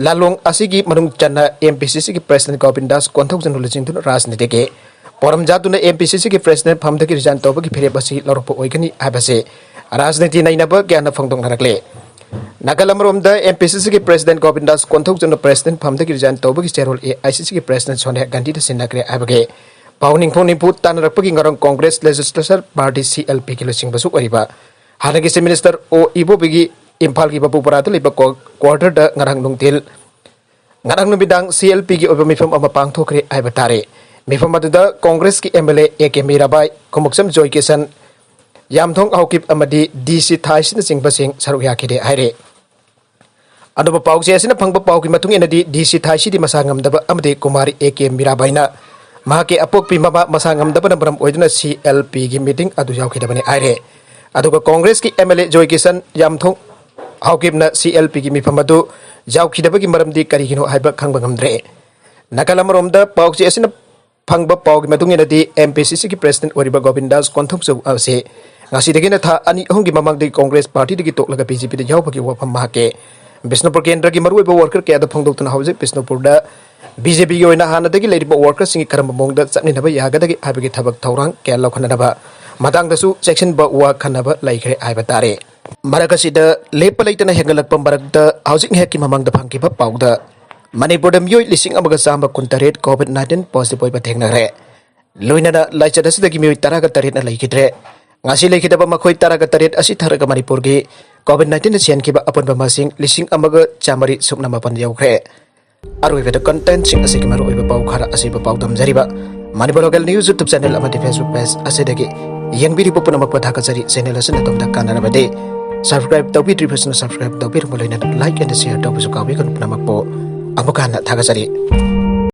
ꯂꯥꯂꯣꯡ ꯑꯁꯤꯒꯤ ꯃꯅꯨꯡ ꯆꯟꯅ ꯑꯦꯝ ꯄꯤ ꯁꯤ ꯁꯤꯒꯤ ꯄ꯭ꯔꯦꯁꯤꯗꯦꯟ ꯒꯣꯕꯤꯟꯗꯥꯁ ꯀꯣꯟꯊꯧꯖꯝ ꯂꯨꯆꯤꯡꯗꯨꯅ ꯔꯥꯖꯅꯤꯇꯤꯒꯤ ꯄꯣꯔꯝ ꯆꯥꯗꯨꯅ ꯑꯦꯝ ꯄꯤ ꯁꯤ ꯁꯤꯒꯤ ꯄ꯭ꯔꯦꯁꯤꯗꯦꯟ ꯐꯝꯗꯒꯤ ꯔꯤꯖꯥꯏꯟ ꯇꯧꯕꯒꯤ ꯐꯤꯔꯦꯞ ꯑꯁꯤ ꯂꯧꯔꯛꯄ ꯑꯣꯏꯒꯅꯤ ꯍꯥꯏꯕꯁꯤ ꯔꯥꯖꯅꯤꯇꯤ ꯅꯩꯅꯕ ꯀꯌꯥꯅ ꯐꯣꯡꯗꯣꯛꯅꯔꯛꯂꯤ꯫ ꯅꯥꯀꯜ ꯑꯃꯔꯣꯝꯗ, ꯑꯦꯝ ꯄꯤ ꯁꯤ ꯁꯤꯒꯤ ꯄ꯭ꯔꯦꯁꯤꯗꯦꯟ ꯒꯣꯕꯤꯟꯗꯥꯁ ꯀꯣꯟꯊꯧꯖꯝꯅ ꯄ꯭ꯔꯦꯁꯤꯗꯦꯟ ꯐꯝꯗꯒꯤ ꯔꯤꯖꯥꯏꯟ ꯇꯧꯕꯒꯤ ꯆꯦꯔꯣꯜ ꯑꯦ ꯑꯥꯏ ꯁꯤ ꯁꯤꯒꯤ ꯄ꯭ꯔꯦꯁꯤꯗꯦꯟ ꯁꯣꯅꯤꯌꯥ ꯒꯥꯟꯙꯤꯗ ꯁꯤꯟꯅꯈ꯭ꯔꯦ ꯍꯥꯏꯕꯒꯤ ꯄꯥꯎ ꯅꯤꯡꯐꯣꯡ ꯅꯤꯡꯐꯨ ꯇꯥꯟꯅꯔꯛꯄꯒꯤ ꯉꯔꯥꯡ ꯀꯣꯡꯒ꯭ꯔꯦꯁ ꯂꯦꯖꯤꯁꯂꯦꯆꯔ ꯄꯥꯔꯇꯤ, ꯁꯤ ꯑꯦꯜ ꯄꯤꯒꯤ ꯂꯨꯆꯤꯡꯕꯁꯨ ꯑꯣꯏꯔꯤꯕ ꯍꯥꯟꯅꯒꯤ ꯆꯤꯐ ꯃꯤꯅꯤꯁꯇꯔ ꯑꯣ ꯏꯕꯣꯕꯤꯒꯤ ꯏꯝꯐꯥꯜꯒꯤ ꯕꯥꯕꯨꯄꯥꯔꯥꯗ ꯂꯩꯕ ꯀꯣ-, ꯀ꯭ꯋꯥꯔꯇꯔꯗ ꯉꯔꯥꯡ ꯅꯨꯡꯊꯤꯜ, ꯉꯔꯥꯡ ꯅꯨꯃꯤꯗꯥꯡ ꯁꯤ ꯑꯦꯜ ꯄꯤꯒꯤ ꯑꯣꯏꯕ ꯃꯤꯐꯝ ꯑꯃ ꯄꯥꯡꯊꯣꯛꯈ꯭ꯔꯦ ꯍꯥꯏꯕ ꯇꯥꯔꯦ꯫ ꯃꯤꯐꯝ ꯑꯗꯨꯗ ꯀꯣꯡꯒ꯭ꯔꯦꯁꯀꯤ M L A A K Mirabai, Khumukcham Joy Kishan, Yamthong Haokip ꯑꯃꯗꯤ ꯗꯤ ꯁꯤ ꯊꯥꯏꯁꯤꯅꯆꯤꯡꯕꯁꯤꯡ ꯁꯔꯨꯛ ꯌꯥꯈꯤꯗꯦ ꯍꯥꯏꯔꯦ꯫ ꯑꯅꯧꯕ ꯄꯥꯎꯆꯦ ꯑꯁꯤꯅ ꯐꯪꯕ ꯄꯥꯎꯒꯤ ꯃꯇꯨꯡ ꯏꯟꯅꯗꯤ, ꯗꯤ ꯁꯤ ꯊꯥꯏꯁꯤꯗꯤ ꯃꯁꯥ ꯉꯝꯗꯕ ꯑꯃꯗꯤ ꯀꯨꯃꯥꯔꯤ ꯑꯦ ꯀꯦ ꯃꯤꯔꯥꯕꯥꯏꯅ ꯃꯍꯥꯛꯀꯤ ꯑꯄꯣꯛꯄꯤ ꯃꯃꯥ ꯃꯁꯥ ꯉꯝꯗꯕꯅ ꯃꯔꯝ ꯑꯣꯏꯗꯨꯅ ꯁꯤ ꯑꯦꯜ ꯄꯤꯒꯤ ꯃꯤꯇꯤꯡ ꯑꯗꯨ ꯌꯥꯎꯈꯤꯗꯕꯅꯤ ꯍꯥꯏꯔꯦ꯫ ꯑꯗꯨꯒ ꯀꯣꯡꯒ꯭ꯔꯦꯁꯀꯤ ꯑꯦꯝ ꯑꯦꯜ ꯑꯦ ꯖꯣꯏ ꯀꯤꯁꯟ ꯌꯥꯝꯊꯣꯡ ꯍꯥꯎꯀꯤꯞꯅ ꯁꯤ ꯑꯦꯜ ꯄꯤꯒꯤ ꯃꯤꯐꯝ ꯑꯗꯨ ꯌꯥꯎꯈꯤꯗꯕꯒꯤ ꯃꯔꯝꯗꯤ ꯀꯔꯤꯒꯤꯅꯣ ꯍꯥꯏꯕ ꯈꯪꯕ ꯉꯝꯗ꯭ꯔꯦ꯫ ꯅꯥꯀꯜ ꯑꯃꯔꯣꯝꯗ ꯄꯥꯎꯆꯦ ꯑꯁꯤꯅ ꯐꯪꯕ ꯄꯥꯎꯒꯤ ꯃꯇꯨꯡ ꯏꯟꯅꯗꯤ, ꯑꯦꯝ ꯄꯤ ꯁꯤ ꯁꯤꯒꯤ ꯄ꯭ꯔꯦꯁꯤꯗꯦꯟ ꯑꯣꯏꯔꯤꯕ ꯒꯣꯕꯤꯟꯗꯥꯁ ꯀꯣꯟꯊꯧꯖꯝ ꯑꯁꯤ ꯉꯁꯤꯗꯒꯤꯅ ꯊꯥ ꯑꯅꯤ ꯑꯍꯨꯝꯒꯤ ꯃꯃꯥꯡꯗꯒꯤ ꯀꯣꯡꯒ꯭ꯔꯦꯁ ꯄꯥꯔꯇꯤꯗꯒꯤ ꯇꯣꯛꯂꯒ ꯕꯤ ꯖꯦ ꯄꯤꯗ ꯌꯥꯎꯕꯒꯤ ꯋꯥꯐꯝ ꯃꯍꯥꯛꯀꯤ ꯕꯤꯁꯅꯨꯄꯨꯔ ꯀꯦꯟꯗ꯭ꯔꯒꯤ ꯃꯔꯨꯑꯣꯏꯕ ꯋꯥꯔꯀꯔ ꯀꯌꯥꯗ ꯐꯣꯡꯗꯣꯛꯇꯨꯅ ꯍꯧꯖꯤꯛ ꯕꯤꯁꯅꯨꯄꯨꯔꯗ ꯕꯤ ꯖꯦ ꯄꯤꯒꯤ ꯑꯣꯏꯅ ꯍꯥꯟꯅꯗꯒꯤ ꯂꯩꯔꯤꯕ ꯋꯥꯔꯀꯔꯁꯤꯡꯒꯤ ꯀꯔꯝꯕ ꯃꯑꯣꯡꯗ ꯆꯠꯃꯤꯟꯅꯕ ꯌꯥꯒꯗꯒꯦ ꯍꯥꯏꯕꯒꯤ ꯊꯕꯛ ꯊꯧꯔꯥꯡ ꯀꯌꯥ ꯂꯧꯈꯠꯅꯅꯕ ꯃꯇꯥꯡꯗꯁꯨ ꯆꯦꯛꯁꯤꯟꯕ ꯋꯥ ꯈꯟꯅꯕ ꯂꯩꯈ꯭ꯔꯦ ꯍꯥꯏꯕ ꯇꯥꯔꯦ꯫ ꯃꯔꯛ ꯑꯁꯤꯗ ꯂꯦꯞꯄ ꯂꯩꯇꯅ ꯍꯦꯟꯒꯠꯂꯛꯄ ꯃꯔꯛꯇ ꯍꯧꯖꯤꯛ ꯉꯥꯏꯍꯥꯛꯀꯤ ꯃꯃꯥꯡꯗ ꯐꯪꯈꯤꯕ ꯄꯥꯎꯗ ꯃꯅꯤꯄꯨꯔꯗ ꯃꯤꯑꯣꯏ ꯂꯤꯁꯤꯡ ꯑꯃꯒ ꯆꯥꯝꯃ ꯀꯨꯟꯇꯔꯦꯠ COVID nineteen positive ꯑꯣꯏꯕ ꯊꯦꯡꯅꯈ꯭ꯔꯦ꯫ ꯂꯣꯏꯅꯅ ꯂꯥꯏꯆꯠ ꯑꯁꯤꯗꯒꯤ ꯃꯤꯑꯣꯏ ꯇꯔꯥꯒ ꯇꯔꯦꯠꯅ ꯂꯩꯈꯤꯗ꯭ꯔꯦ꯫ ꯉꯁꯤ ꯂꯩꯈꯤꯗꯕ ꯃꯈꯣꯏ ꯇꯔꯥꯒ ꯇꯔꯦꯠ ꯑꯁꯤ ꯊꯥꯔꯒ ꯃꯅꯤꯄꯨꯔꯒꯤ COVID nineteen ꯁꯤꯍꯟꯈꯤꯕ ꯑꯄꯨꯟꯕ ꯃꯁꯤꯡ ꯂꯤꯁꯤꯡ ꯑꯃꯒ ꯆꯥꯃꯔꯤ ꯁꯨꯞꯅ ꯃꯥꯄꯟ ꯌꯧꯈ꯭ꯔꯦ꯫ ꯑꯔꯣꯏꯕꯗ contentꯁꯤꯡ ꯑꯁꯤꯒꯤ ꯃꯔꯨꯑꯣꯏꯕ ꯄꯥꯎ ꯈꯔ ꯑꯁꯤꯕꯨ ꯄꯥꯎꯗꯝꯖꯔꯤꯕ Manipur Local News YouTube channel ꯑꯃꯗꯤ Facebook page ꯑꯁꯤꯗꯒꯤ ꯌꯦꯡꯕꯤꯔꯤꯕ ꯄꯨꯝꯅꯃꯛꯄꯨ ꯊꯥꯒꯠꯆꯔꯤ꯫ Channel ꯑꯁꯤꯅ ꯑꯗꯣꯝꯗ ꯀꯥꯟꯅꯔꯕꯗꯤ subscribe ꯇꯧꯕꯤꯗ꯭ꯔꯤꯕꯁꯤꯡꯅ subscribe ꯇꯧꯕꯤꯔꯝꯕ ꯂꯣꯏꯅꯅ like and share ꯇꯧꯕꯁꯨ ꯀꯥꯎꯕꯤꯒꯅꯨ꯫ ꯄꯨꯝꯅꯃꯛꯄꯨ ꯑꯃꯨꯛ ꯍꯟꯅ ꯊꯥꯒꯠꯆꯔꯤ꯫